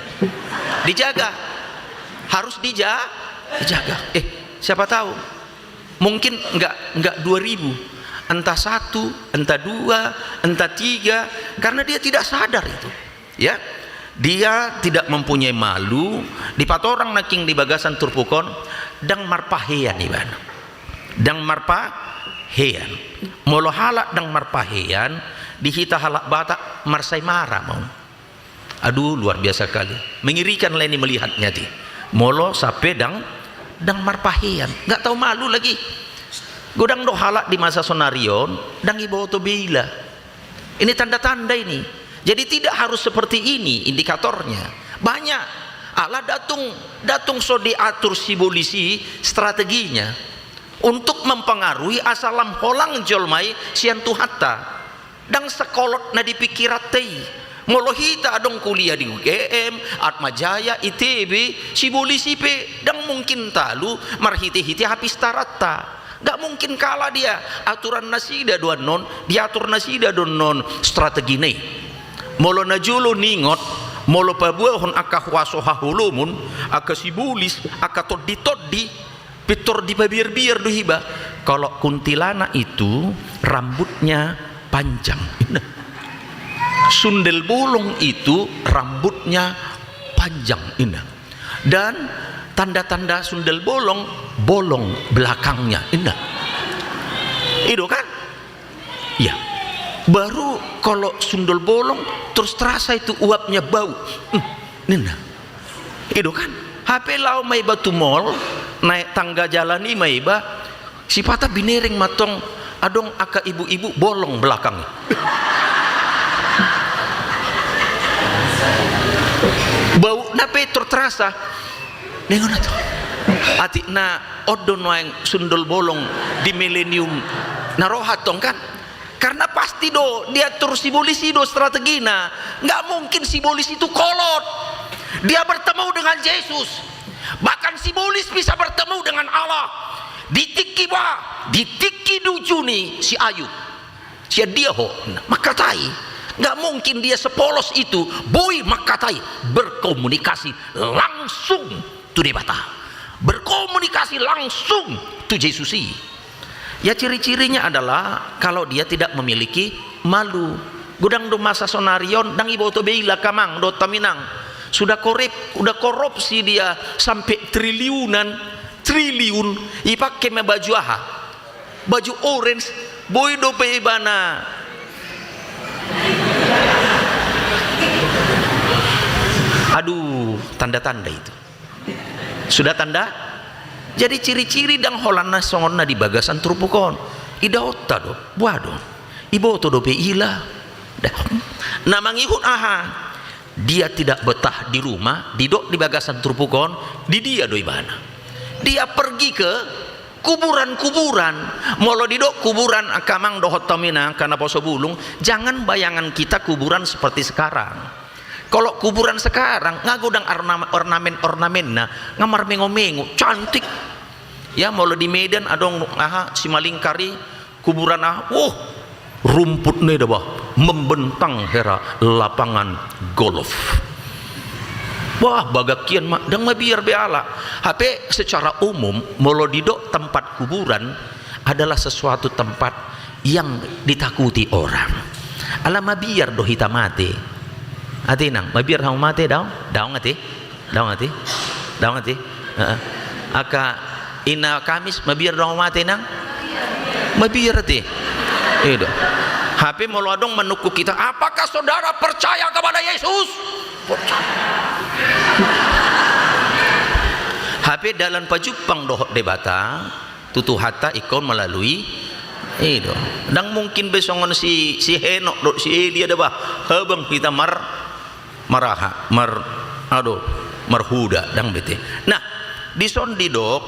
Dijaga. Harus dija-, dijaga. Eh, siapa tahu. Mungkin nggak, nggak dua ribu. Entah satu, entah dua, entah tiga. Karena dia tidak sadar itu. Ya, dia tidak mempunyai malu, dipatorang nangkin di bagasan turpuk on, ndang marpahean ibana. Ndang marpahean. Molo halak ndang marpahean, di hita halak Batak marsaimara ma on. Aduh, luar biasa kali. Mengerikan lah ini melihatnya, di. Molo sampe ndang, ndang marpahean. Nggak tahu malu lagi. Godang do halak di masa sonari on, ndang diboto be ila. Ini tanda-tanda ini. Jadi tidak harus seperti ini indikatornya. Banyak. Ala datung, datung so diatur sibolis i strateginya untuk mempengaruhi asa lam holang jolma i sian Tuhanta. Ndang sakolot na di pingkiranta i. Molo hita adong kuliah di U G M, Atmajaya, I T B, sibolis i pe ndang mungkin talu marhite-hite hapistaranta. Nggak mungkin kalah dia. Aturan nasida do annon, diatur nasida do annon strategina i. Molo na jolo ningot, molo paboahon angka huaso haholomon, angka sibolis, angka tondi-tondi, pintor dipabiar-biar do iba. Kalau kuntilanak itu rambutnya panjang, inna. Sundel bolong itu rambutnya panjang, inna. Dan tanda-tanda sundel bolong, bolong belakangnya, inna. I do kan? Iya. Baru kalau sundel bolong, terus terasa itu uapnya bau. Hmm, ninna. I do kan? Hape laho ma iba tu mall, naek tangga jalan i ma iba, sipata binereng ma tong adong angka ibu-ibu bolong belakang. Bauna pe terasa. Ninna on tu. Atik na on do nuaeng sundel bolong di milenium na roha tong kan? Karena pasti do diatur sibolis i do strategina. Nggak mungkin sibolis itu kolot. Dia bertemu dengan Yesus. Bahkan sibolis bisa bertemu dengan Allah. Di tingki ba, di tingki dujuni si Ayub. Sian dia ho, mangkatai. Nggak mungkin dia sepolos itu, boi mangkatai, berkomunikasi langsung tu Debata. Berkomunikasi langsung tu Jesus i. Ya, ciri-cirinya adalah kalau dia tidak memiliki malu. Godang do masa sonari on, ndang iboto be ila angka amang dohot hami inang. Sudah korip-, sudah korupsi dia sampai triliunan, triliun, ipake ma baju aha? Baju orange, boi dope ibana. Aduh, tanda-tanda itu. Sudah tanda? Jadi ciri-ciri ndang holan na songon na di bagasan turpuk on. Idaonta do, boha do. Iboto dope ila. Dah. Na mangihut aha? Dia tidak betah di rumah, didok di bagasan turpuk on, di dia do ibana. Dia pergi ke kuburan-kuburan. Molo didok kuburan, angka amang dohot hami inang, angka na poso bulung, jangan bayangan kita kuburan seperti sekarang. Kalau kuburan sekarang, nga godang orna-, ornamen-ornamenna, nga marmengo-mengo, cantik. Ya, molo di Medan adong, aha, Simalingkar i, kuburan, aha, wah, rumputna da bah, membentang hera lapangan golf. Wah, bagak hian ma, ndang mabiar be ala. Hape secara umum, molo didok tempat kuburan adalah sesuatu tempat yang ditakuti orang. Ala mabiar do hita mate. Ate inang, mabiar hamu mate daong? Daong ate? Daong ate? Daong ate? Heeh. Angka ina Kamis, mabiar do hamu mate inang? Mabiar ate? I do. Hape molo adong manungkun hita, apakah saudara percaya kepada Yesus? Percaya. Hape dalan pajumpang dohot Debata, tu Tuhanta ingkon melalui, i do. Ndang mungkin be songon si, si Henok dohot si Elia da bah, habang hita mar, mar aha, mar, aduh, marhuda, ndang be ate. Nah, dison didok,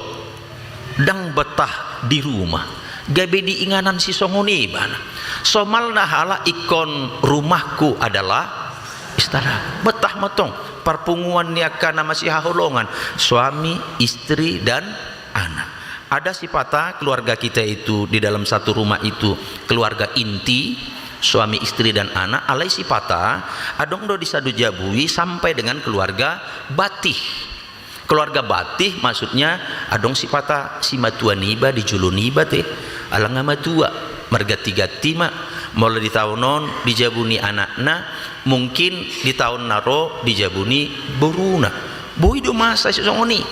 ndang betah di rumah. Gabe diinganan sisongon i ibana. Somalna halak ingkon rumahku adalah istana. Betah ma tong. Parpunguan ni angka na masihaholongan. Suami, istri, dan anak. Ada sipata keluarga kita itu di dalam satu rumah itu keluarga inti, suami, istri, dan anak, alai sipata adong do di sada jabu i sampai dengan keluarga batih. Keluarga batih maksudnya adong sipata simatua niba di jolo niba ate, ala nga matua, marganti-ganti ma, molo di taon on di jabu ni anakna, mungkin di taon na ro di jabu ni boruna. Boi do masa sisongon i.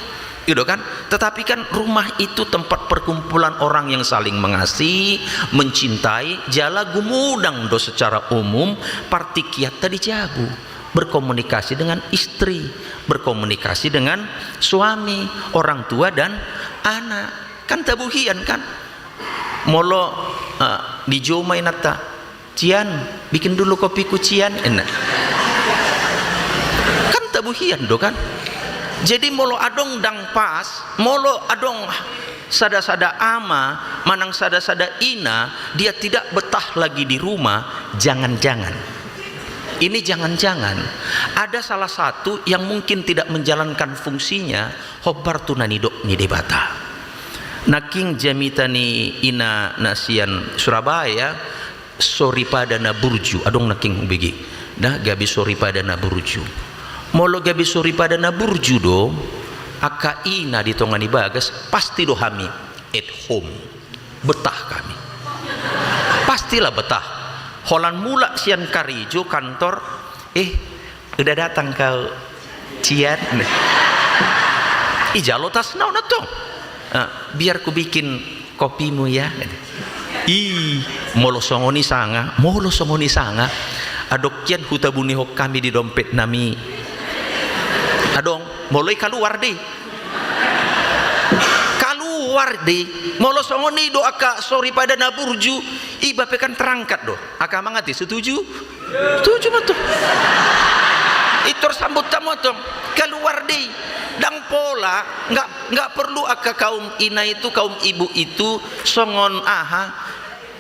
I do kan? Tetapi kan rumah itu tempat perkumpulan orang yang saling mengasihi, mencintai, jala gumodang do secara umum partingkianta di jabu. Berkomunikasi dengan istri, berkomunikasi dengan suami, orang tua dan anak. Kan tabo hian kan? Molo, eh, dijou ma inanta, "Cian, bikin dulu kopiku, Cian," ninna. Kan tabo hian do kan? Jadi molo adong ndang pas, molo adong sada-sada ama manang sada-sada ina, dia tidak betah lagi di rumah, jangan-jangan. Ini jangan-jangan ada salah satu yang mungkin tidak menjalankan fungsinya, hombar tu na nidok ni Debata. Nangkin jamita ni ina na sian Surabaya, soripada na burju, adong nangkin hubege. Nah, gabe soripada na burju. Molo gabe soripada na burju do, angka ina di tonga ni bagas, pasti do hami at home. Betah hami. Pastilah betah. Holan mulak sian karejo kantor, eh, udah datang kau, Cian. Ijalo tasna on antong. Ah, biar ku bikin kopimu ya. Ih, molo songon i sanga, molo songon i sanga. Adong hian hutabunihon hami di dompet nami. Adong, molo i kaluar dei. Kaluar dei. Molo songon i do angka soripada na burju, iba pe kan terangkat do. Angka amang ate, setuju? Setuju ma tu. Intor sambut hamu antong. Kaluar dei. Ndang pola, nggak, nggak perlu angka kaum ina itu, kaum ibu itu, songon aha,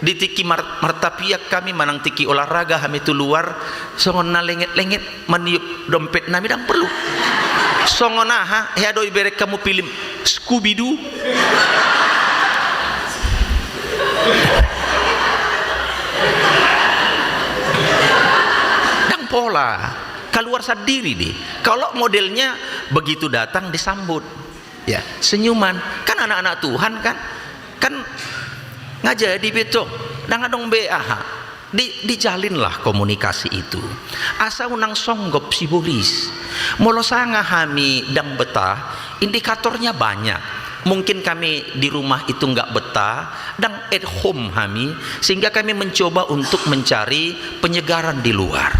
di tingki mar-, martapiak hami manang tingki olahraga hami tu luar, songon na lenget-lenget maniup dompet nami, ndang perlu. Songon aha, hea do ibereng hamu film Scooby-Doo. Ndang pola, kaluar sandiri dei. Kalau modelnya begitu datang disambut, ya, senyuman. Kan anak-anak Tuhan kan, kan nga jadi be tong, ndang adong be aha. Di, dijalinlah komunikasi itu. Asa unang songgop sibolis. Molo sanga hami ndang betah, indikatornya banyak. Mungkin kami di rumah itu nggak betah, ndang at home hami, sehingga kami mencoba untuk mencari penyegaran di luar.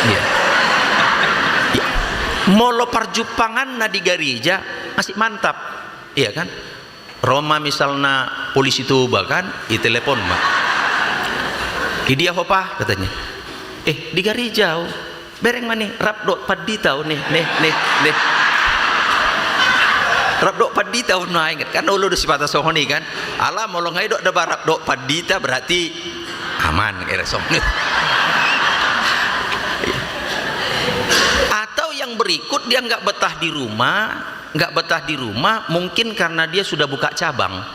Iya. Iya. Molo parjumpanganna di gareja, masih mantap. Iya kan? Ro ma misalna polisi Toba kan, itelepon ma. "Di dia ho, Pa?" katanya. "Eh, di gareja au." "Bereng ma ni, rap dohot pandita au ni, ni, ni, ni. Rap dohot pandita au nuaeng." Kan olo do sipata songon i kan. Ala molo nga didok da ba rap dohot pandita, berarti aman, kira songon i. Atau yang berikut, dia nggak betah di rumah, nggak betah di rumah, mungkin karena dia sudah buka cabang.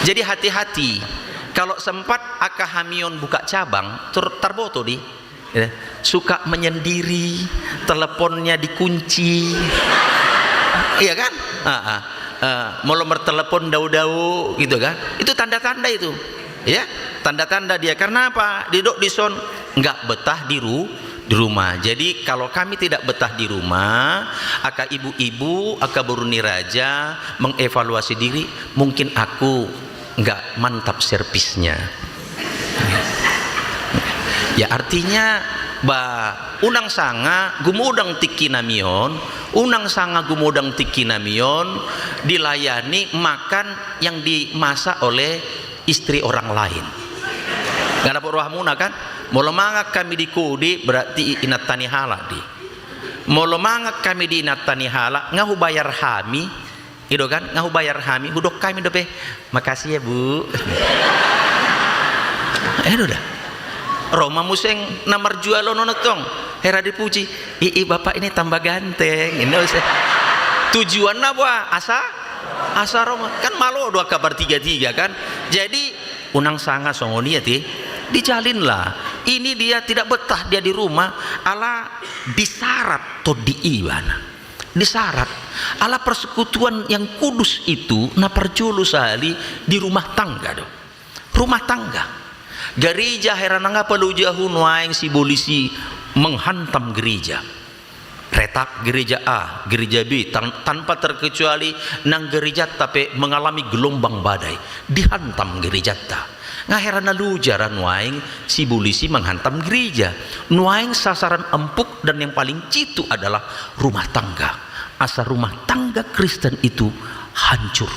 Jadi hati-hati, kalau sempat angka hami on buka cabang, tur-, tarboto dei. Ya, suka menyendiri, teleponnya dikunci. Iya kan? Ah, ah. Eh, molo martelepon dao-dao gitu kan. Itu tanda-tanda itu. Ya, tanda-tanda dia. Karena apa? Didok dison nggak betah di ru-, di rumah. Jadi kalau kami tidak betah di rumah, angka ibu-ibu, angka boru ni raja mengevaluasi diri, mungkin aku nggak mantap servisnya. Ya, artinya ba unang sanga gumodang tingki nami on, unang sanga gumodang tingki nami on dilayani makan yang dimasak oleh istri orang lain. Nggak dapot rohamuna kan? Molo mangan hami di kode, berarti inanta ni halak dei. Molo mangan hami di inanta ni halak, nga hubayar hami, i do kan, nga hubayar hami, hudok hami dope, "Makasih ya, Bu." I do da. Ro ma muse na marjual on antong, hera dipuji, "Ih, ih, Bapak ini tambah ganteng." Ini muse. Tujuanna boha? Asa, asa ro ma. Kan malo do angka partiga-tiga kan. Jadi unang sanga songon i ate, dijalinlah. Ini dia tidak betah dia di rumah, ala disarat tondi i ibana. Disarat. Ala persekutuan yang kudus itu na parjolo sahali di rumah tangga do. Rumah tangga. Gareja, hera nang aha palojahu nuaeng sibolis i menghantam gereja. Retak gereja A, gereja B, tan-, tanpa terkecuali nang gerejanta pe mengalami gelombang badai. Dihantam gerejanta. Nga hera na loja ra nuaeng sibolis i menghantam gereja. Nuaeng sasaran empuk dan yang paling jitu adalah rumah tangga. Asa rumah tangga Kristen itu hancur,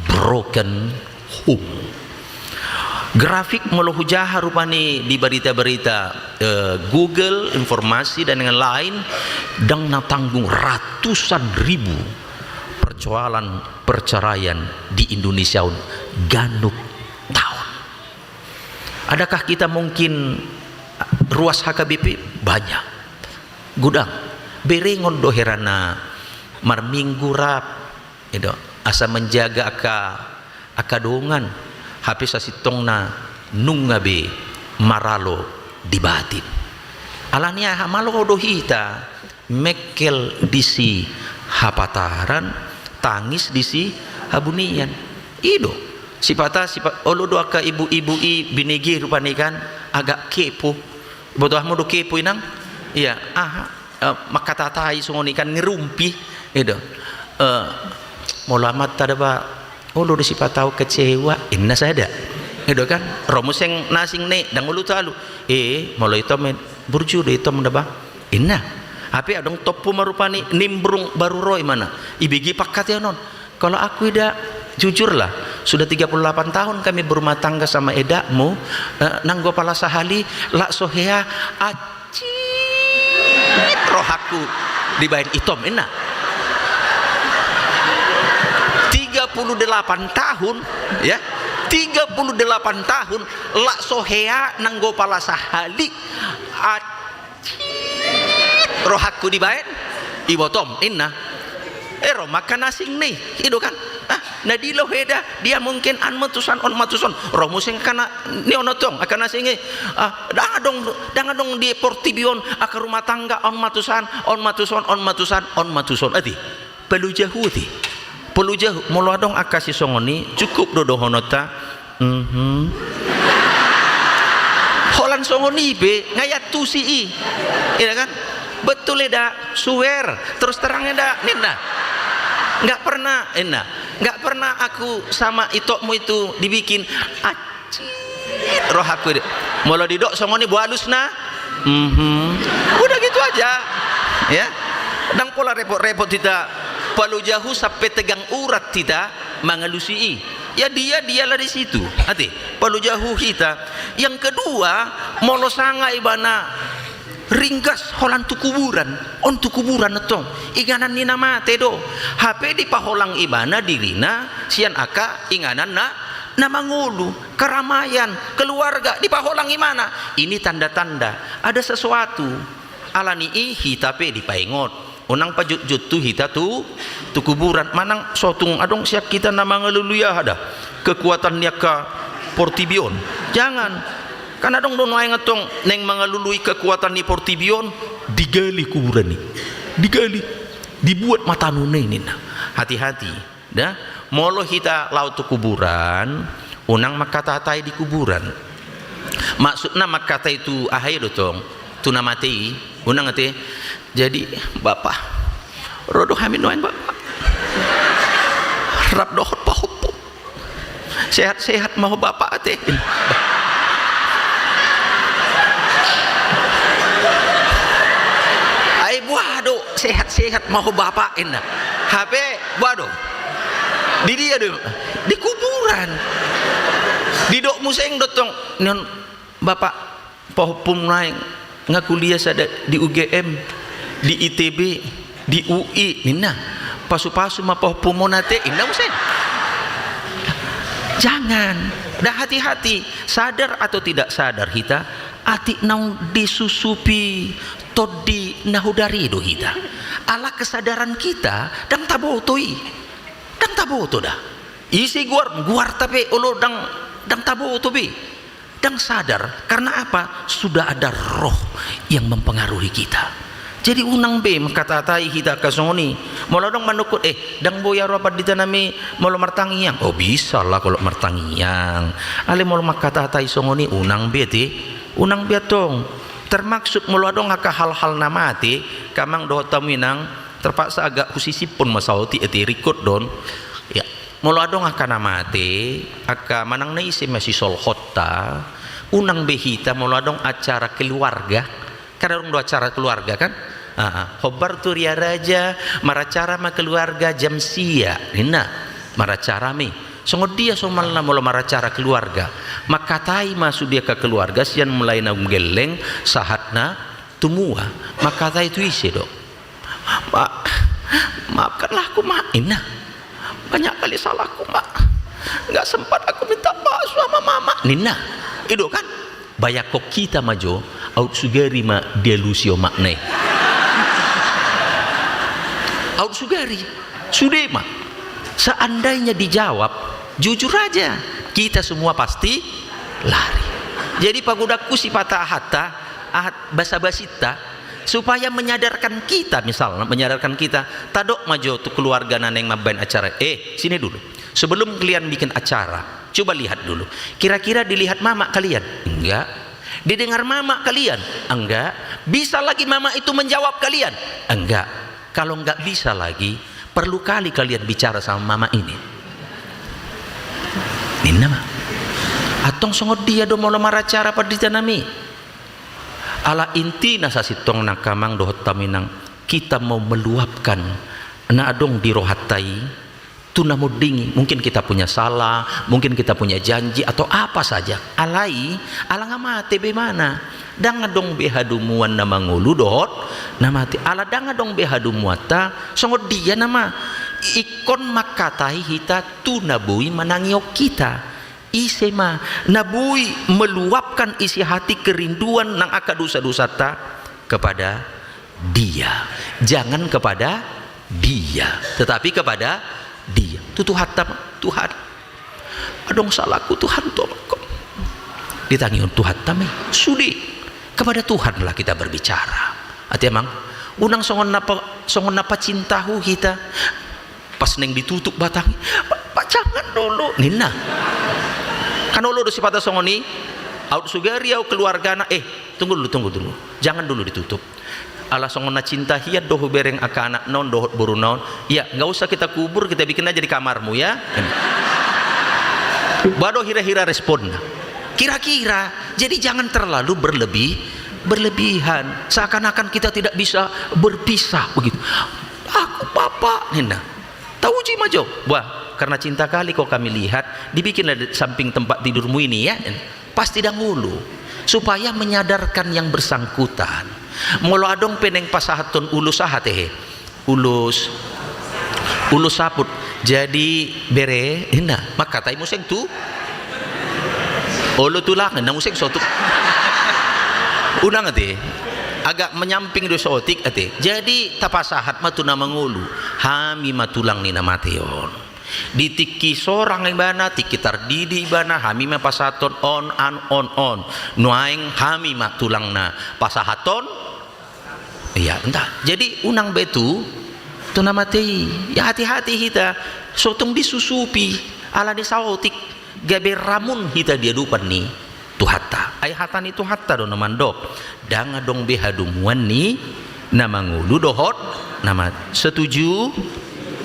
broken home. Grafik molo hujaha rupani di barita-barita eh, Google, informasi dan lain-lain, dang na tanggung ratusan ribu persoalan perceraian di Indonesia on ganup taon. Adakah kita mungkin ruas H K B P? Banyak. Godang. Berengon do hera na marminggu rap, i do, asa menjaga angka, angka dongan, hape sasintongna nunga be maralo di batin. Alani aha? Malo do hita mengkel di sihapataran, tangis di sihabunian. I do. Sipata, sipa-, olo do angka ibu-ibu i, binege rupani kan, agak kepo. Boto hamu do kepo, Inang? Iya, aha, eh, mangkatatai songon i kan, ngerumpi, i do. Eh, molo amanta da ba, olo do sipata au kecewa, inna sada. I do kan, ro muse na asing na i, dang olo talu. Eh, molo itom, burju do itom da ba, inna. Hape adong tompu ma rupani, nimbrung baru ro imana. Ibege pangkataion on. Kalau aku, Eda, jujurlah, sudah tiga puluh delapan tahun kami berumah tangga sama edamu, eh, nanggo pala sahali, lak so hea, acit rohangku dibaen itom, inna. Tiga puluh delapan tahun, ya, tiga puluh delapan tahun, lak so hea nanggo pala sahali, acit rohangku dibaen ibotom, inna. Eh, ro ma angka na asing na i, i do kan. Ah, na dilo heda, dia mungkin an ma tusan, on ma tuson. Ro muse angka na, ni on tong, angka na asing i. Ah, dang adong, dang adong di portibi on angka rumah tangga on ma tusan, on ma tuson, on ma tusan, on ma tuson. Ate, palu jahu ate. Palu jahu, molo adong angka sisongon i, cukup do dohononta. Mhm. Holan songon i pe, nga iantusi i. Iya kan? Betul, Eda, swear, terus terang, Eda, ninna. Nggak pernah, inna. Nggak pernah aku sama itokmu itu dibikin acit rohangku, Eda. Molo didok songon i, boha alusna? Mhm. Udah gitu aja. Ya. Dang pola repot-repot hita palu jahu sampe tegang urat hita mangalusi i. Ya dia, dialah di situ. Ate, palu jahu hita. Yang kedua, molo sanga ibana ringgas holan tu kuburan, on tu kuburan tong, inganan ni na mate do. Hape dipaholang ibana dirina sian angka inganan na, na mangolu, keramaian, keluarga, dipaholang ibana. Ini tanda-tanda ada sesuatu. Alani i hita pe dipaingot. Unang pajutjut tu hita tu, tu kuburan. Manang so tung adong sian hita na mangalului aha da, kekuatan ni angka portibi on. Jangan. Kan adong do nuaeng antong naeng mangalului kekuatan ni portibi on, digali kuburan i. Digali. Dibuat ma tanuna i ninna. Hati-hati. Da, molo hita laho tu kuburan, unang mangkatahatai di kuburan. Maksudna mangkatai tu aha i do tong, tu na mate i, unang ate. Jadi, Bapa, ro do hami nuaeng, Bapa. Rap dohot pahompu. Sehat-sehat ma ho, Bapa, ate. Ai boha do, sehat-sehat ma ho, Bapa, inna. Hape boha do? Di dia do? Di kuburan. Didok muse do tong, nion, Bapa, pahompum nuaeng, nga kuliah sada di U G M, di I T B, di U I, ninna. Pasu-pasu ma pahompum on ate, inna muse. Jangan. Da, hati-hati. Sadar atau tidak sadar hita, atik naung disusupi tondi na hodari do hita. Ala kesadaran kita, dang taboto i. Dang taboto da. Ise goar, goarta pe, olo dang, dang taboto be. Dang sadar, karena apa? Sudah ada roh yang mempengaruhi kita. Jadi unang be mangkatahatai hita angka songon i. Molo adong manungkun, eh, dang boi ahu, pandita nami, molo martangiang. Oh, bisa lah kalau martangiang. Alai molo mangkatahatai songon i, unang be ate. Unang be antong. Termaksud molo adong angka hal-hal na mate, amang dohot hamu inang, terpaksa agak husisiphon ma saotik ate, ringkot do on. Ya. Molo adong angka na mate, angka manang na ise ma sisolhotta, unang be hita molo adong acara keluarga, kan adong do acara keluarga kan? Ah, ah. Hombar tu Ria Raja, maracara ma keluarga jam sia, ninna. Maracara ma i. Songon dia somalna molo maracara keluarga? Mangkatai ma sude angka keluarga sian mulai na umgelleng sahat na tumua. Mangkatai tu ise do? "Ma, maafkanlah aku, Mak," ninna. "Banyak kali salahku, Mak. Nggak sempat aku minta maaf sama Mama," ninna. I do kan? Bayangkon hita ma jo, aut sugari ma dialusi omakna i. Aut sugari. Sude ma. Seandainya dijawab jujur aja, kita semua pasti lari. Jadi pagodangku sipata ahanta, ahat basa-basinta, supaya menyadarkan kita, misalnya menyadarkan kita, tadok ma jo tu keluarga na naeng mambaen acara, "Eh, sini dulu. Sebelum kalian bikin acara, coba lihat dulu. Kira-kira dilihat Mama kalian?" "Enggak." "Didengar Mama kalian?" "Enggak." "Bisa lagi Mama itu menjawab kalian?" "Enggak." "Kalau enggak bisa lagi, perlu kali kalian bicara sama Mama ini," ninna ma. Antong songon dia do molo maracara, pandita nami? Ala intina sasintongna, angka amang dohot hamu inang, kita mau meluapkan na adong di rohanta i tu na monding i. Mungkin kita punya salah, mungkin kita punya janji atau apa saja. Alai, ala nga mate be ibana. Ndang adong be hadomuan na mangolu dohot na mate. Ala ndang adong be hadomuanta, songon dia nama? Ingkon mangkatai hita tu na boi manangihon hita. Ise ma na boi meluapkan isi hati kerinduan nang angka dosa-dosanta? Kepada Dia. Jangan kepada dia, tetapi kepada Dia. Tu Tuhanta ma, "Tuhan, adong salahku, Tuhan, tu amanghon." Ditangihon Tuhanta ma i. Sude. Kepada Tuhanlah kita berbicara. Ate amang, unang songon na pa-, songon na pacinta ho hita. Pas naeng ditutup batang, "Pak, Pak, jangan dulu," ninna. Kan olo do sipata songon i? Aut sugari ahu keluargana, "Eh, tunggu dulu, tunggu dulu. Jangan dulu ditutup. Ala songon na cinta hian do hubereng angka anakna on dohot boruna on. Ya, nggak usah kita kubur, kita bikin aja di kamarmu, ya." Ba do hira-hira responna. Kira-kira. Jadi jangan terlalu berlebih, berlebihan. Seakan-akan kita tidak bisa berpisah begitu. "Aku, Bapak," ninna. Tauji ma jo. "Wah, karena cinta kali kau kami lihat, dibikinlah di samping tempat tidurmu ini, ya." Pasti ndang olo. Supaya menyadarkan yang bersangkutan. Molo adong pe naeng pasahathon ulos aha tehe? Ulos, ulos saput. "Jadi, Bere," ninna, mangkatai muse tu, "Olo, Tulang," ninna muse sotik. Unang ate. Agak menyamping do sotik ate. Jadi tapasahat ma tu na mangolu. Hami ma tulang ni na mate on. Di tingki sorang ibana, tingki tardidi ibana, hami ma pasahathon on, an, on, on. Nuaeng hami ma tulangna pasahathon. Iya, ntah. Jadi unang be tu, tu na mate i. Ya, hati-hati hita. So tung disusupi. Ala ni saotik. Gabe ramun hita di adopan ni Tuhanta. Ai hata ni Tuhanta do na mandok, ndang adong be hadomuan ni na mangolu dohot na mate. Setuju?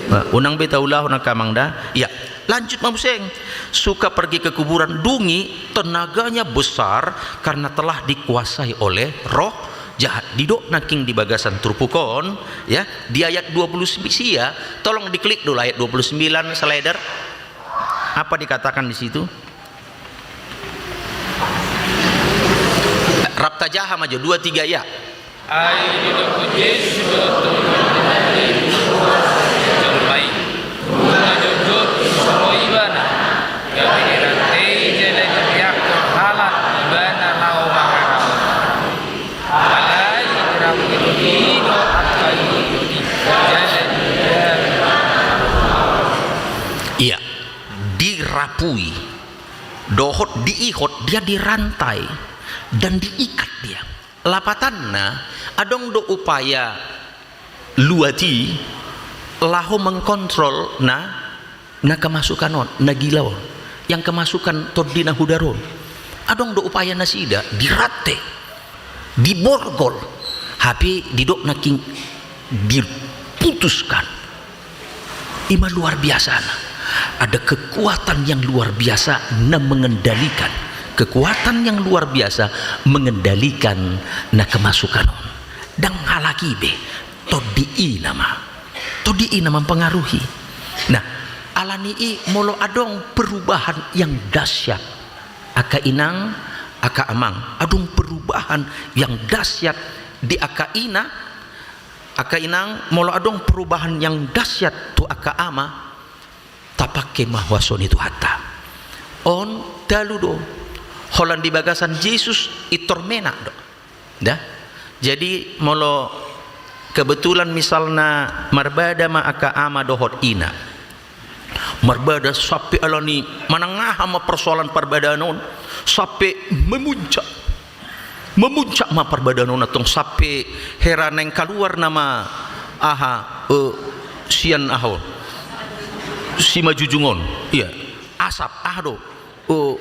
Nah, unang be taulahon angka amang da. Iya, lanjut ma muse. Suka pergi ke kuburan, dung i tenaganya besar karena telah dikuasai oleh roh jahat. Didok nangkin di bagasan turpuk on, ya, di ayat dua puluh sembilan, tolong diklik dulu ayat dua puluh sembilan, slider. Apa dikatakan di situ? Rap tajaha ma jo, dua, tiga, ya. Ai didok Jesus do tu jolma i, nunga jotjot disoro ibana, gabe dirantei jala diriangkon halak ibana laho mangaramoti. Alai dirapui do i do angka idiot i, jala di- Iya, dirapui. Dohot diihot, dia dirantai dan diikat dia. Lapatanna, adong do upaya luat i laho mengkontrol na, na kemasukan on, na gila on, yang kemasukan tondi na hudar on. Adong do upaya nasida, dirante, diborgol, hape didok nangkin diputuskan. Ima luar biasana. Ada kekuatan yang luar biasa na mengendalikan. Kekuatan yang luar biasa mengendalikan na kemasukan on. Ndang halak i be, tondi i nama. Tondi i nama mempengaruhi. Nah, Alani i molo adong perubahan yang dahsyat, angka inang, angka amang, adong perubahan yang dahsyat di angka ina, angka inang, molo adong perubahan yang dahsyat tu angka ama, tapake ma huaso ni Tuhanta. On talu do, holan di bagasan Jesus intor menak do. Da? Jadi molo kebetulan misalna marbada ma angka ama dohot ina, marbada sampe alani manang aha ma persoalan parbadaan on, sampe memuncak, memuncak ma parbadaan on antong sampe hera naeng kaluar nama aha, eh, sian aha on, simanjujung on, iya, asap aha do, eh,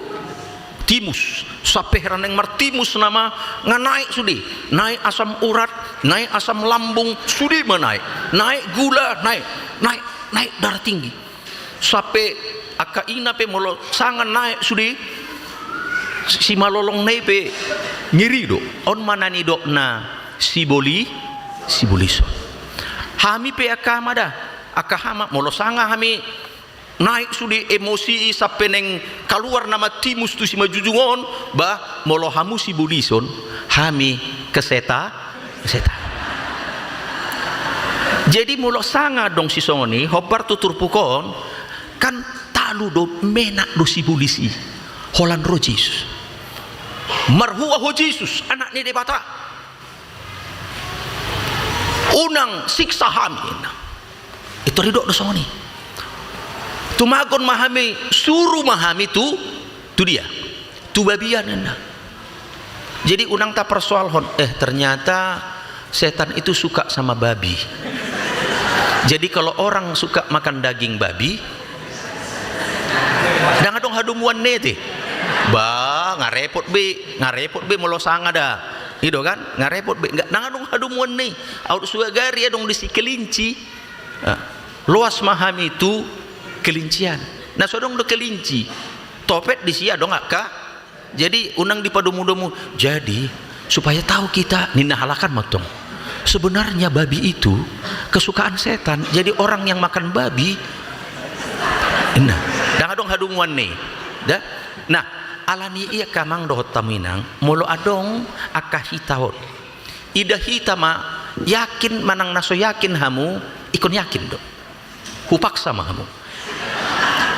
timus, sampe hera naeng martimus nama, nga naek sude, naek asam urat, naek asam lambung, sude ma naek, naek gula, naek, naek, naek darah tinggi. Sampe angka ina pe molo sanga naek sude, simalolongna i pe ngeri do. On ma na nidokna siboli, sibolison. Hami pe angka ama da, angka ama, molo sanga hami naek sude emosi i sampe naeng kaluar nama timus tu simanjujung on, bah, molo hamu sibolison, hami keseta-, kesetanan. Jadi molo sanga adong sisongon i, hombar tu turpuk on, kan talu do, menak do sibolis i, holan ro Jesus. Marhua ho Jesus, Anak ni Debata. Unang siksa hami, ninna. Intor didok do songon i. Tumagon ma hami, suru ma hami tu, tu dia? Tu babi an, ninna. Jadi unang taparsoalhon, eh, ternyata setan itu suka sama babi. Jadi kalau orang suka makan daging babi, ndang adong hadomuanna i te. Bah, nga repot be, nga repot be molo sanga da. I do kan? Nga repot be. Nga, ndang adong hadomuanna i. Aut sugari adong disi kelinci. Ah, loas ma hami tu kelincian. Na so adong do kelinci, topet disi adong angka. Jadi unang dipadomu-domu. Jadi supaya tahu kita, ninna halak an mantong, sebenarnya babi itu kesukaan setan. Jadi orang yang makan babi, ninna. Ndang adong hadomuanna i. Da? Nah, alani i angka amang dohot hamu inang, molo adong angka hita on, ida hita ma, yakin manang na so yakin hamu, ingkon yakin do. Hupaksa ma hamu.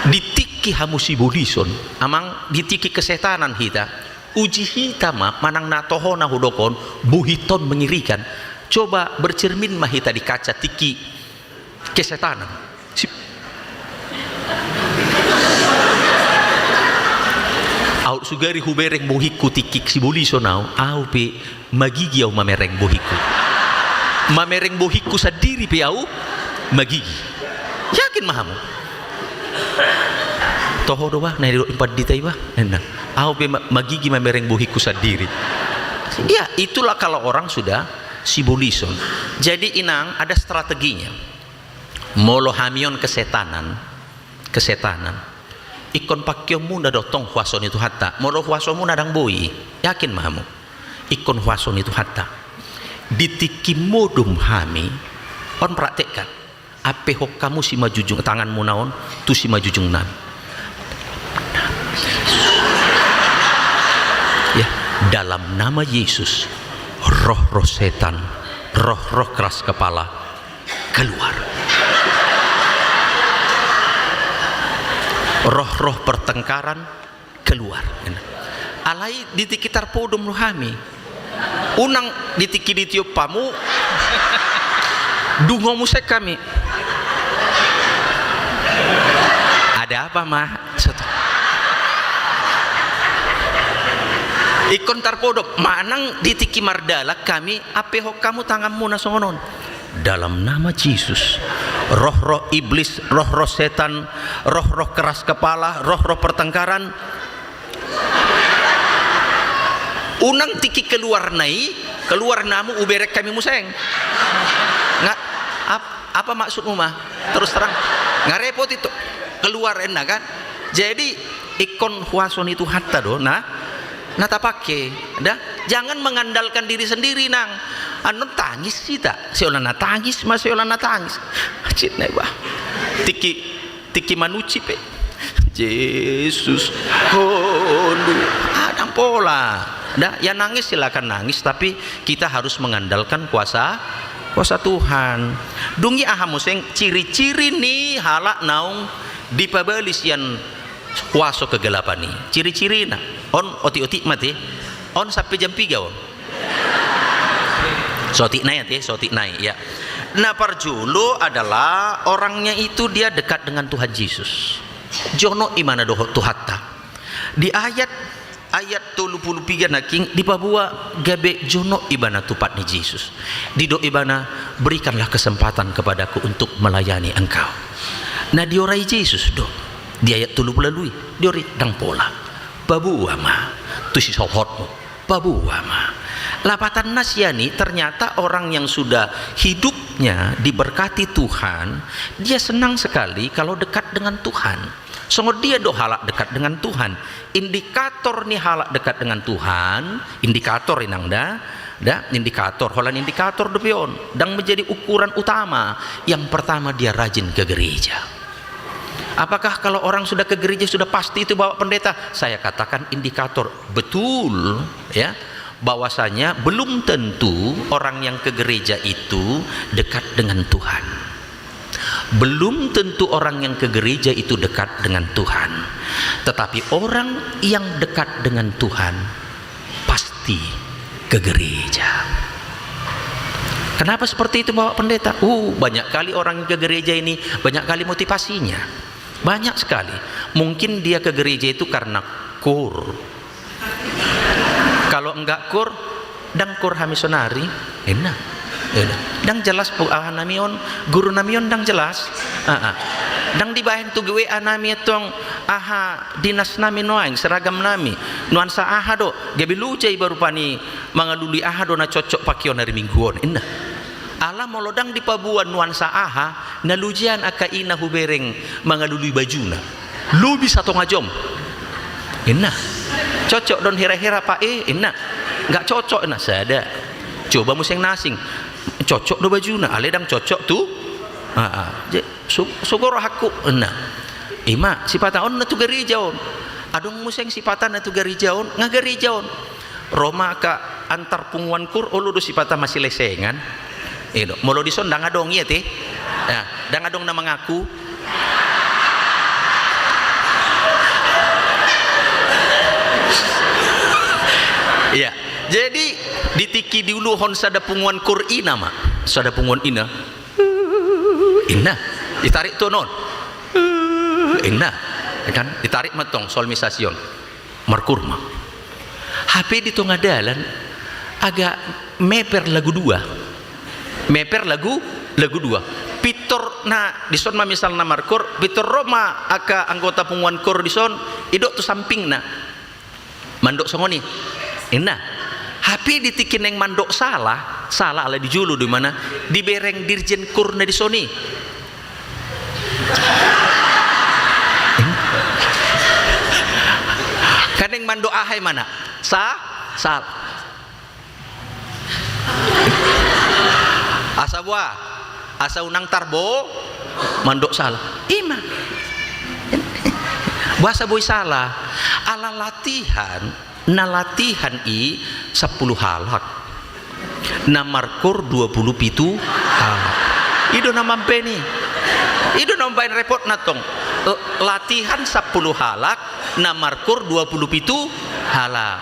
Di tingki hamu sibolison, amang, di tingki kesetanan hita, uji hita ma, manang na toho na hudok on, bohit on mengerikan. Coba bercermin ma hita di kaca tingki kesetanan. Si-, aut sugari hubereng bohingku tingki sibolison au, au pe magigi au mamereng bohingku. Mamereng bohingku sandiri pe au magigi. Yakin ma hamu? Toho do bah, na nidok ni pandita i bah, ninna. Au pe ma-, magigi mamereng bohingku sandiri. Ya, itulah kalau orang sudah sibolison. Jadi inang, ada strateginya. Molo hami on kesetanan, kesetanan, ingkon pakeonmuna do tong huaso ni Tuhanta. Molo huasomuna ndang boi, yakin ma hamu. Ingkon huaso ni Tuhanta. Di tingki modom hami, on praktekkan. Ampehon hamu simanjujung, tanganmuna on tu simanjujung nami. Ya, dalam nama Yesus, roh-roh setan, roh-roh keras kepala, keluar. Roh-roh pertengkaran, keluar. Alai di tingki tarpodom do hami. Unang di tingki ditiop hamu, dungo muse hami. Ada apa, Ma? Ingkon tarpodom, manang di tingki mardalan hami, ampehon hamu tanganmuna songon on. Dalam nama Yesus, roh-roh iblis, roh-roh setan, roh-roh keras kepala, roh-roh pertengkaran, unang tingki keluarna i, keluarna hamu, hubereng hami muse. Nga, ap-, apa maksudmu, Ma? Terus terang. Nga repot itu. Keluar, ninna kan? Jadi, ingkon huaso ni Tuhanta do na, na tapake, da? Jangan mengandalkan diri sendiri, nang. Annon tangis hita. Seolah na tangis, ma seolah na tangis. Cit na iba. Tingki Tingki manuci pe. Jesus, holu. Ah, ndang pola. Nda, ya nangis silakan nangis, tapi kita harus mengandalkan kuasa, kuasa Tuhan. Dung i aha muse ciri-ciri ni halak naung dipabali sian kuaso kegelapan i. Ciri-cirina. On otik-otik ma te. On sampe jam piga on. Sotik nai ate, sotik nai, ya. Na parjolo adalah orangnya itu dia dekat dengan Tuhan Jesus. Jonok ibana dohot Tuhanta. Di ayat, ayat tolu pulu piga nangkin dipaboa gabe jonok ibana tu pat ni Jesus. Didok ibana, "Berikanlah kesempatan kepadaku untuk melayani Engkau." Na diorai Jesus do. Di ayat tolu pulu ualu i, diorai, "Ndang pola. Paboa ma tu sisohotmu." Paboa ma. Lapatanna sian i, ternyata orang yang sudah hidupnya diberkati Tuhan, dia senang sekali kalau dekat dengan Tuhan. Songon dia do halak dekat dengan Tuhan. Indikator ni halak dekat dengan Tuhan, indikator inang da, da, indikator, holan indikator dope on, ndang menjadi ukuran utama. Yang pertama, dia rajin ke gereja. Apakah kalau orang sudah ke gereja sudah pasti itu bapak pendeta? Saya katakan indikator betul, ya, bahwasanya belum tentu orang yang ke gereja itu dekat dengan Tuhan. Belum tentu orang yang ke gereja itu dekat dengan Tuhan. Tetapi orang yang dekat dengan Tuhan pasti ke gereja. Kenapa seperti itu, Bapak Pendeta? Uh, banyak kali orang ke gereja ini, banyak kali motivasinya. Banyak sekali. Mungkin dia ke gereja itu karena kur. Kalau enggak kur, ndang kur hami sonari. Inna. Inna. Ndang jelas pu-, aha nami on, guru nami on ndang jelas. Ah, ah. Ndang dibahen tu W A nami tong aha dinas nami nuaeng, seragam nami. Nuansa aha do, gabe loja iba rupani mangalului aha do na cocok pakeon ari Minggu on. Inna. Ala molo ndang dipaboa nuansa aha, na loja an angka ina hubereng mangalului bajuna. Lobi satonga jom. Inna. Cocok do on hira-hira, Pak, eh, inna. Enggak cocok, inna, sada. Coba muse na asing. Cocok do bajuna, alai ndang cocok tu. Ah, ah. Je, su-, sugoro hakku, inna. Ima, sipata on na tu gareja on. Adong muse sipata na tu gareja on, nga gareja on. Ro ma angka antar punguan kur, olo do sipata masilesengan. I do. Molo dison ndang adong, ia te? Ya, ndang adong na mangaku. Iya. Jadi, di tingki diuluhon sada punguan kur ina ma. Sada punguan ina. Inna. Ditarik tu on. Inna. Ya kan? Ditarik ma tong, solmisasi on. Markur ma. Hape di tonga dalan, agak meper lagu dua. Meper lagu, lagu dua. Pintor na, dison ma misalna markur, pintor ro ma angka anggota punguan kur dison, idok tu sampingna. Mandok songon i. Inna. Hape di tingki naeng mandok salah, salah ala di jolo do imana, dibereng dirjen kurna dison i. Kan naeng mandok aha imana? Sa-, sal-, asa boha? Asa unang tarbo mandok salah. Ima. Boasa boi salah? Ala latihan, na latihan i sampulu halak. Na markur dua pulu pitu halak. I do na mambaen i. I do na mambaen repotna tong. Eh, latihan sampulu halak, na markur dua pulu pitu halak.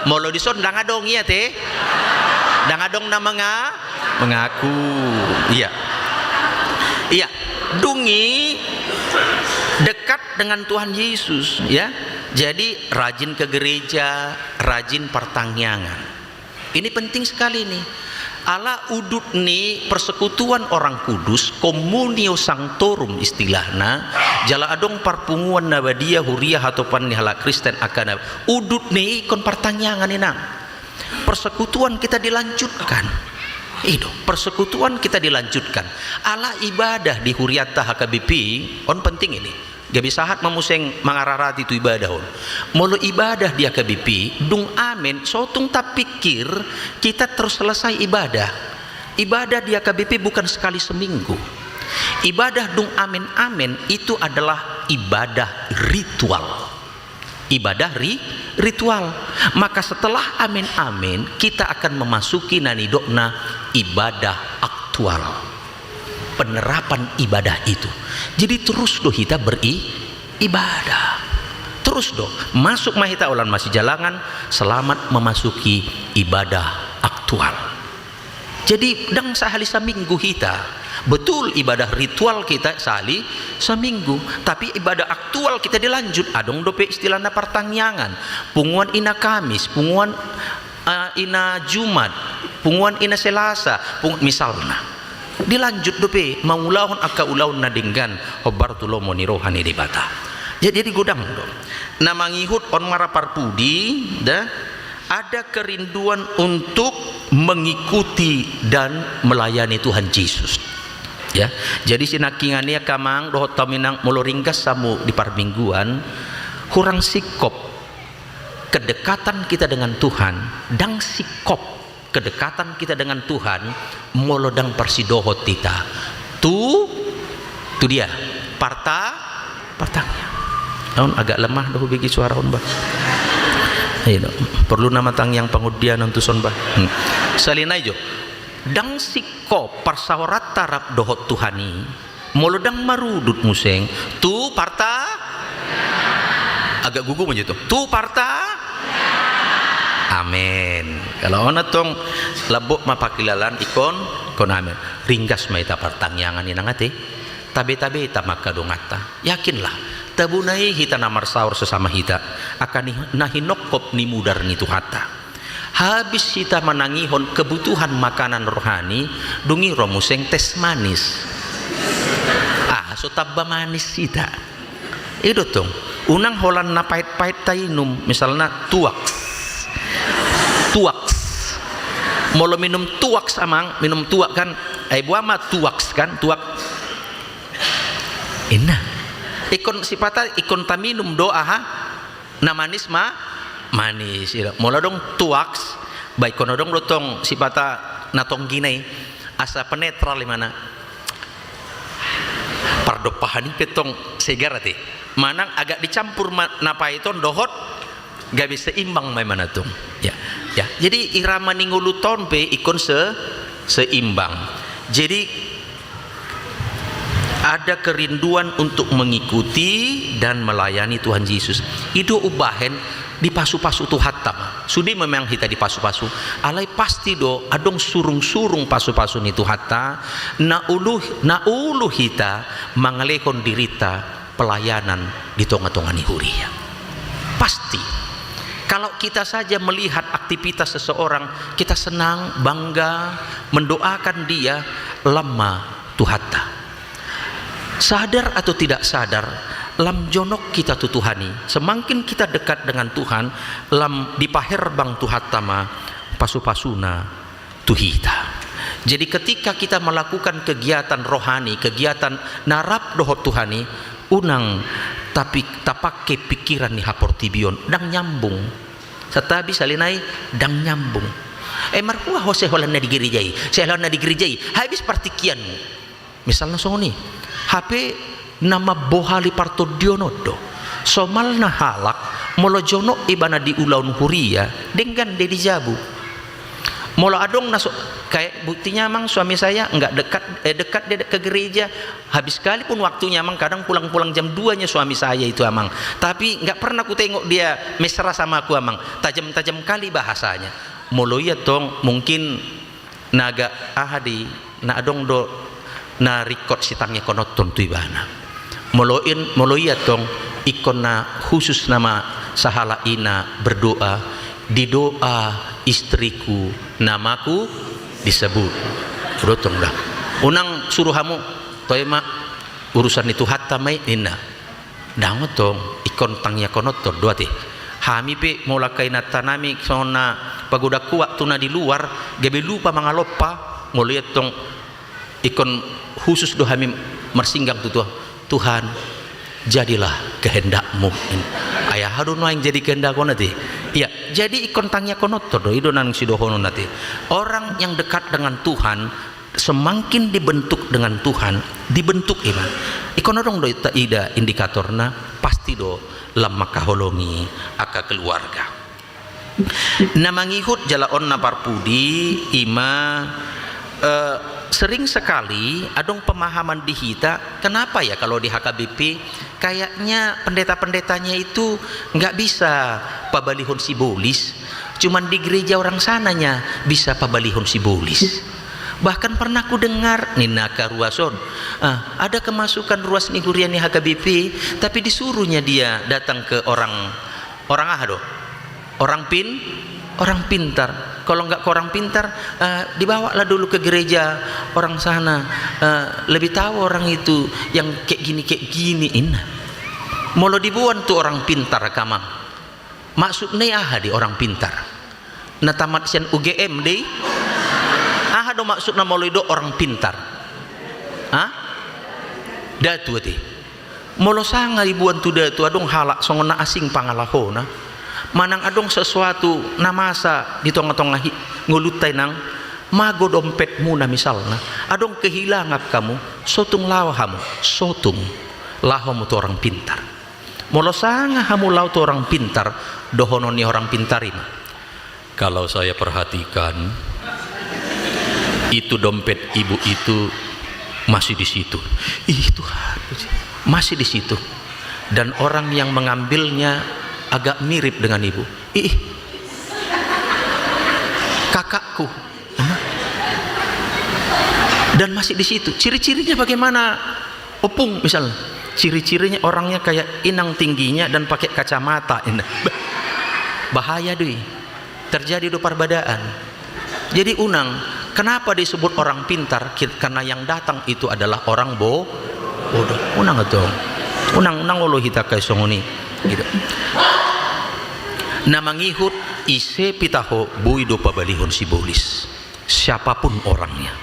Molo dison ndang adong, ia te? Ndang adong na manga-, mangaku. Iya. Iya. Dung i dekat dengan Tuhan Yesus, ya. Jadi rajin ke gereja, rajin partangiangan. Ini penting sekali nih. Ala udut ni persekutuan orang kudus, communio sanctorum istilahna, jala adong parpunguan na badia, huria, hatopan ni halak Kristen angka na, udut ni i ingkon partangiangan, inang. Persekutuan kita dilanjutkan. I do, persekutuan kita dilanjutkan. Ala ibadah di hurianta H K B P on penting ini. Gabe sahat ma muse mangararati tu ibadah on. Molo ibadah di H K B P, dung amen, so tung tapikir, kita terus selesai ibadah. Ibadah di H K B P bukan sekali seminggu. Ibadah dung amen-amen itu adalah ibadah ritual. Ibadah ri-, ritual. Maka setelah amen-amen, kita akan memasuki na nidokna ibadah aktual. Penerapan ibadah itu. Jadi terus do hita beri-, ibadah. Terus do. Masuk ma hita holan masijalangan, selamat memasuki ibadah aktual. Jadi, ndang sahali saminggu hita. Betul, ibadah ritual kita sahali saminggu, tapi ibadah aktual kita dilanjut. Adong dope istilahna partangiangan. Punguan i na Kamis, punguan, eh, i na Jumat, punguan i na Selasa, pung-, misalna. Dilanjut dope mangulahon angka ulaon na denggan hombar tu lomo ni roha ni Debata. Jadi, jadi godang do. Na mangihut on ma ra parpudi, da, ada kerinduan untuk mengikuti dan melayani Tuhan Yesus. Ya, jadi sinangkiningan i angka amang dohot hamu inang, molo ringgas hamu di parmingguan, hurang singkop kedekatan kita dengan Tuhan, ndang singkop kedekatan kita dengan Tuhan, molo ndang parsidohot hita tu, tu dia, parta-, partangiang. On agak lemah do hubege suara on, bah. Ayo, do. Perlu nama tangiang pangundian on tuson, bah. Hmm. Sahali nai jo. Ndang singkop parsaoranta rap dohot Tuhan i, molo ndang marudut muse tu parta-, agak gugu ma jo tu. Tu parta-, amen. Kalau on antong lambok ma pangkilalaan ingkon, ingkon amen. Ringgas ma hita partangiangan inang ate. Tabe-tabeta ma angka donganta. Yakinlah, tabona i hita na marsaor sesama hita, angka ni-, na hinongkop ni mudar ni Tuhanta. Habis hita manangihon kebutuhan makanan rohani, dung i ro muse teh manis. Ah, so tamba manis hita. I do tong, unang holan na pait-pait tainum, misalna tuak. Tuak. Molo minum tuak, amang, minum tuak kan, ai boha ma tuak kan, tuak. Inna. Ingkon sipata, ingkon taminum do, aha? Na manis ma, manis, ira. Molo adong tuak, baik kono adong do tong sipata na tonggina i, asa penetral imana. Pardompahan i pe tong segar ate. Manang agak dicampur ma na pait on dohot gabe seimbang ma imana tong. Ya, ya. Jadi irama ni ngolunta on pe ingkon se-, seimbang. Jadi ada kerinduan untuk mengikuti dan melayani Tuhan Yesus. I do umbahen dipasu-pasu Tuhanta ma. Sude memang hita dipasu-pasu. Alai pasti do adong surung-surung pasu-pasu ni Tuhanta, na ulu, na ulu hita mangalehon dirinta pelayanan di tonga-tonga ni huria. Pasti. Kalau kita saja melihat aktivitas seseorang, kita senang, bangga, mendoakan dia, lam ma Tuhanta. Sadar atau tidak sadar, lam jonok hita tu Tuhan i. Semakin kita dekat dengan Tuhan, lam dipaherbang Tuhanta ma pasu-pasuna tu hita. Jadi ketika kita melakukan kegiatan rohani, kegiatan na rap dohot Tuhan i, unang tapi tapake pikiran ni haportibion, ndang nyambung. Santabi sahali nai ndang nyambung. Eh, marhua ho sai holan na di gereja i, sai holan na di gereja i, habis partingkianmu. Misalna songon i, hape na mambohali partondion on do. Somalna halak, molo jonok ibana di ulaon huria, denggan do i di jabu. Molo adong na so-, kayak buktinya amang suami saya nggak dekat, eh, dekat dia ke gereja, habis sekalipun waktunya amang, kadang pulang-pulang jam duanya suami saya itu amang. Tapi nggak pernah kutengok dia mesra sama aku amang, tajam-tajam kali bahasanya. Molo i antong mungkin na agak aha di, na adong do na ringkot sitangiangkononta on tu ibana. Molo i, molo i antong ingkon na khusus nama sahalak i na berdoa, di doa istriku namaku disebut. Udah tong da. Unang suru hamu, toe ma urusan ni Tuhanta ma i ninna. Ndang tong, ingkon tangiangkononta on do ate. Hami pe molo angka inantanami songon na pagodangku waktu na di luar, gabe lupa mangalompa, molo i antong ingkon khusus do hami marsinggang tu Tuhan. Tuhan, jadilah kehendakmu. Ai aha do nuaeng jadi kehendak on ate. Iya, jadi ingkon tangiangkononta on do, i do naung sidohonon ate. Orang yang dekat dengan Tuhan, Semakin dibentuk dengan Tuhan, dibentuk ima. Ingkon adong do taida indikatorna, pasti do lam mangkaholongi angka keluarga. Na mangihut jala on na parpudi ima, eh, sering sekali adong pemahaman di hita, kenapa ya kalau di H K B P kayaknya pendeta-pendetanya itu nggak bisa pabalihon sibolis, cuman di gereja orang sananya bisa pabalihon sibolis. Bahkan pernah ku dengar, ninna angka ruas on, ah, ada kemasukan ruas ni huria ni H K B P, tapi disuruhnya dia datang ke orang, orang aha do? Orang pin-, orang pintar. Kalau nggak ke orang pintar, eh, dibawalah dulu ke gereja orang sana. Eh, lebih tahu orang itu yang kayak gini, kayak gini, inna. Molo diboan tu orang pintar, amang. Maksudna i aha di orang pintar? Na tamat sian U G M do i? Aha do maksudna molo didok orang pintar? Hah? Datu ate. Molo sanga diboan tu datu, adong halak songon na asing pangalahona. Manang adong sesuatu na masa di tonga-tonga hi-, ngolunta, inang, mago dompetmuna misalna. Adong kehilangan hamu, so tung laho hamu, so tung laho hamu tu orang pintar. Molo sanga hamu laho tu orang pintar, dohonon ni orang pintar i ma, "Kalau saya perhatikan, itu dompet ibu itu masih di situ." "Ih, Tuhan, masih di situ. Dan orang yang mengambilnya agak mirip dengan ibu." "Ih, kakakku." "Dan masih di situ. Ciri-cirinya bagaimana, Opung?" Misal, "Ciri-cirinya orangnya kayak inang tingginya dan pakai kacamata." Inna. Bah-, bahaya do i. Terjadi do parbadaan. Jadi unang, kenapa disebut orang pintar? Ki-, karena yang datang itu adalah orang bo-, bodoh. Unang ate. Unang, unang olo hita angka i songon i. Gitu. Na mangihut, ise pe taho, boi do pabalihon sibolis. Siapapun orangnya,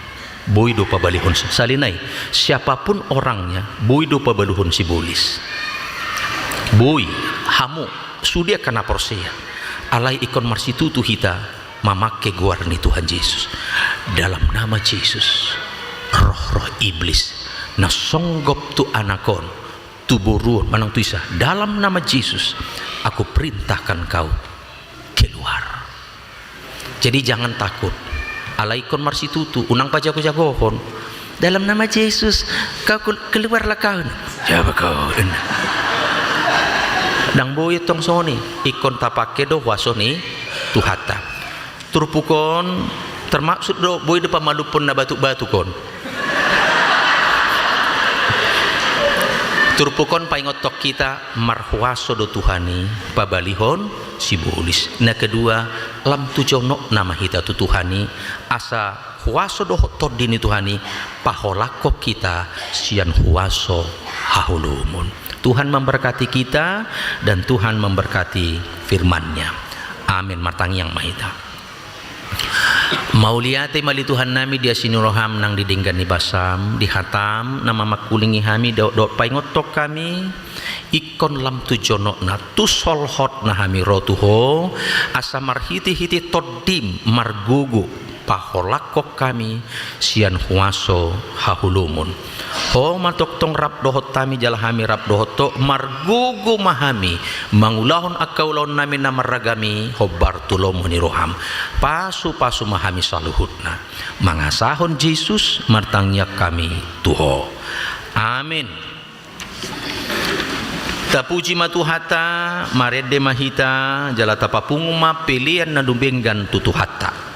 boi do pabalihon si-, sahali nai, siapapun orangnya, boi do pabalihon sibolis. Boi, hamu, sude angka na porsea. Alai ingkon marsitutu hita mamangke goar ni Tuhan Jesus. Dalam nama Jesus, roh-roh iblis na songgop tu anak on, tu boru on, manang tu ise, dalam nama Jesus, aku perintahkan kau keluar. Jadi jangan takut. Alai ingkon marsitutu, unang pajago-jagohon. Dalam nama Jesus, kau kelu-, keluarlah kau. Siapa kau? Ndang boi tong songon i, ingkon tapangke do huaso ni Tuhanta. Turpuk on, termaksud do, boi do pamalumhon na batuk-batuk on. Turpuk on paingothon hita, marhuaso do Tuhan i pabalihon sibolis. Na kedua, lam tu jonokna ma hita tu Tuhan i, asa huaso dohot tondi ni Tuhan i paholangkon hita sian huaso haholomon. Tuhan memberkati kita dan Tuhan memberkati firman-Nya. Amin. Martangiang ma hita. Mauliate ma ale Tuhannami di asi ni roham nang di denggan ni basam, di hatam na mamangkulingi hami dohot, dohot paingothon hami, ingkon lam tu jonokna, tu solhotna hami ro tu Ho, asa marhite-hite tondim margogo paholangkon hami sian huaso haholomon. Ho ma tongtong rap dohot hami jala hami rap dohot Ho, margogo ma hami mangulahon angka ulaonnami na marragam i hombar tu lomo ni roham. Pasu-pasu ma hami saluhutna. Mangasahon Jesus martangiang hami tu Ho. Amin. Tapuji ma Tuhanta, marende ma hita, jala tapapungu ma pelean na dumenggan tu Tuhanta.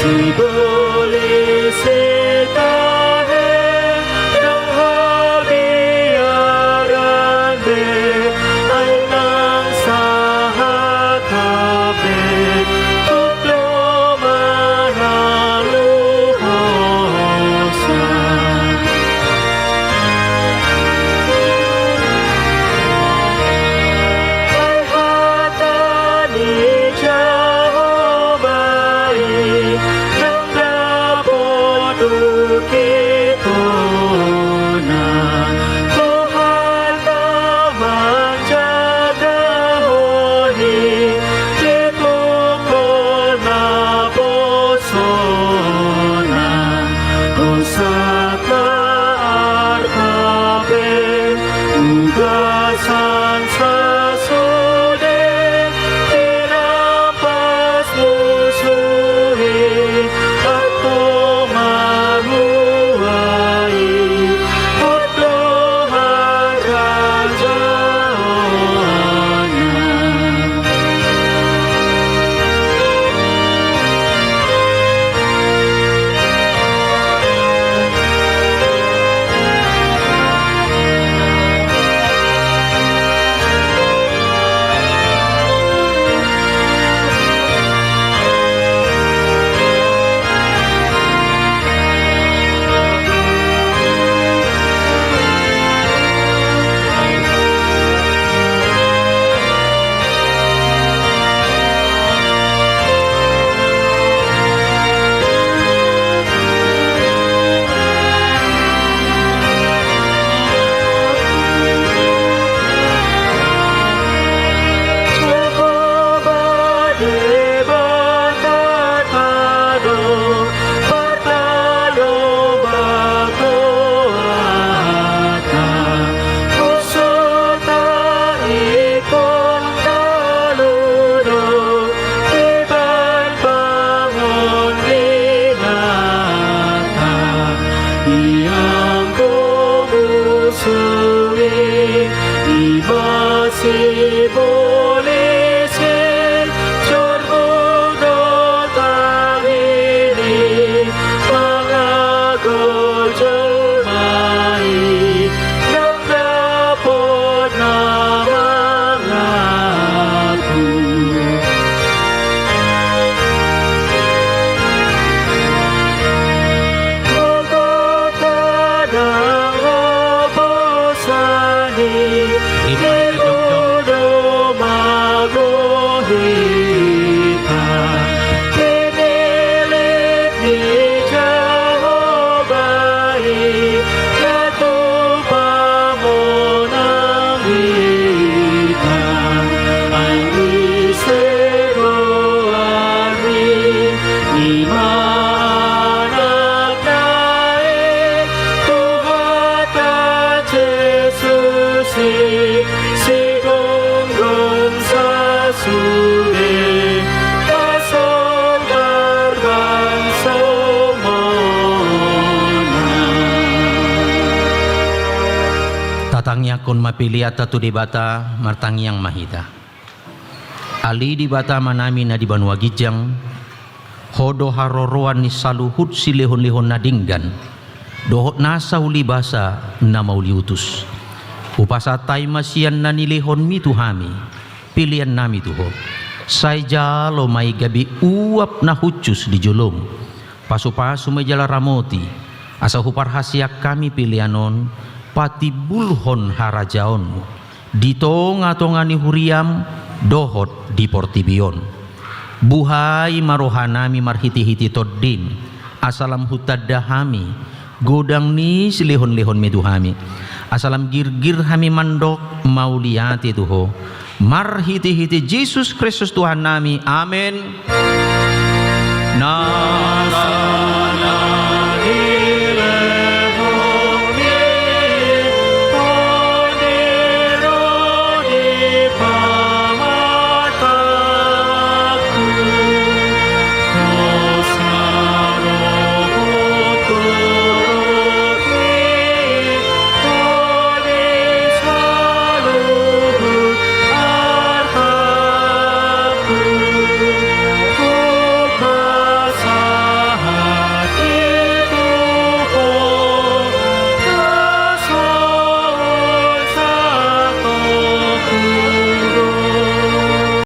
Boleh setahe nang habiaran be, ai nang sahat hape, tuk do manalu hosa. Ai hata ni Jahowa i, nang dapot ungkitona, Tuhanta manjaga ho i, di tung hona posonan, hosana arta pe, ugasan sasude, tinampas musu i, antong mahua i, hot do harajaonna. Dapot na mangaku. Gogo tadang haposan i, i ma hita jongjong. Gogo mago hita, pinillit ni Jahowa i, na tupa monang hita, ai ise goarni, i ma Anakna i, Tuhanta Jesus i, sigomgom sasude, pasol tarbangso monang. Tatangiangkon ma peleanta tu Debata, martangiang ma hita. Ale Debata Amanami na di banua ginjang, Ho do haroroan ni saluhut silehonlehon na denggan, dohot nasa ulibasa na mauliutus. Hupasahat hami ma sian na nilehonmi tu hami, peleannami tu Ho. Sai jalo ma i gabe uap na hushus di jolom. Pasupasu ma i jala ramoti, asa huparhaseang hami pelean on patimbulhon harajaonmu di tongatonga ni huriam dohot di portibi on. Buhai ma rohanami marhitehite Tondim, asa lam hutanda hami godang ni silehonlehonmi tu hami, asa lam girgir hami mandok mauliate tu Ho. Marhitehite Jesus Kristus Tuhannami. Amen. Na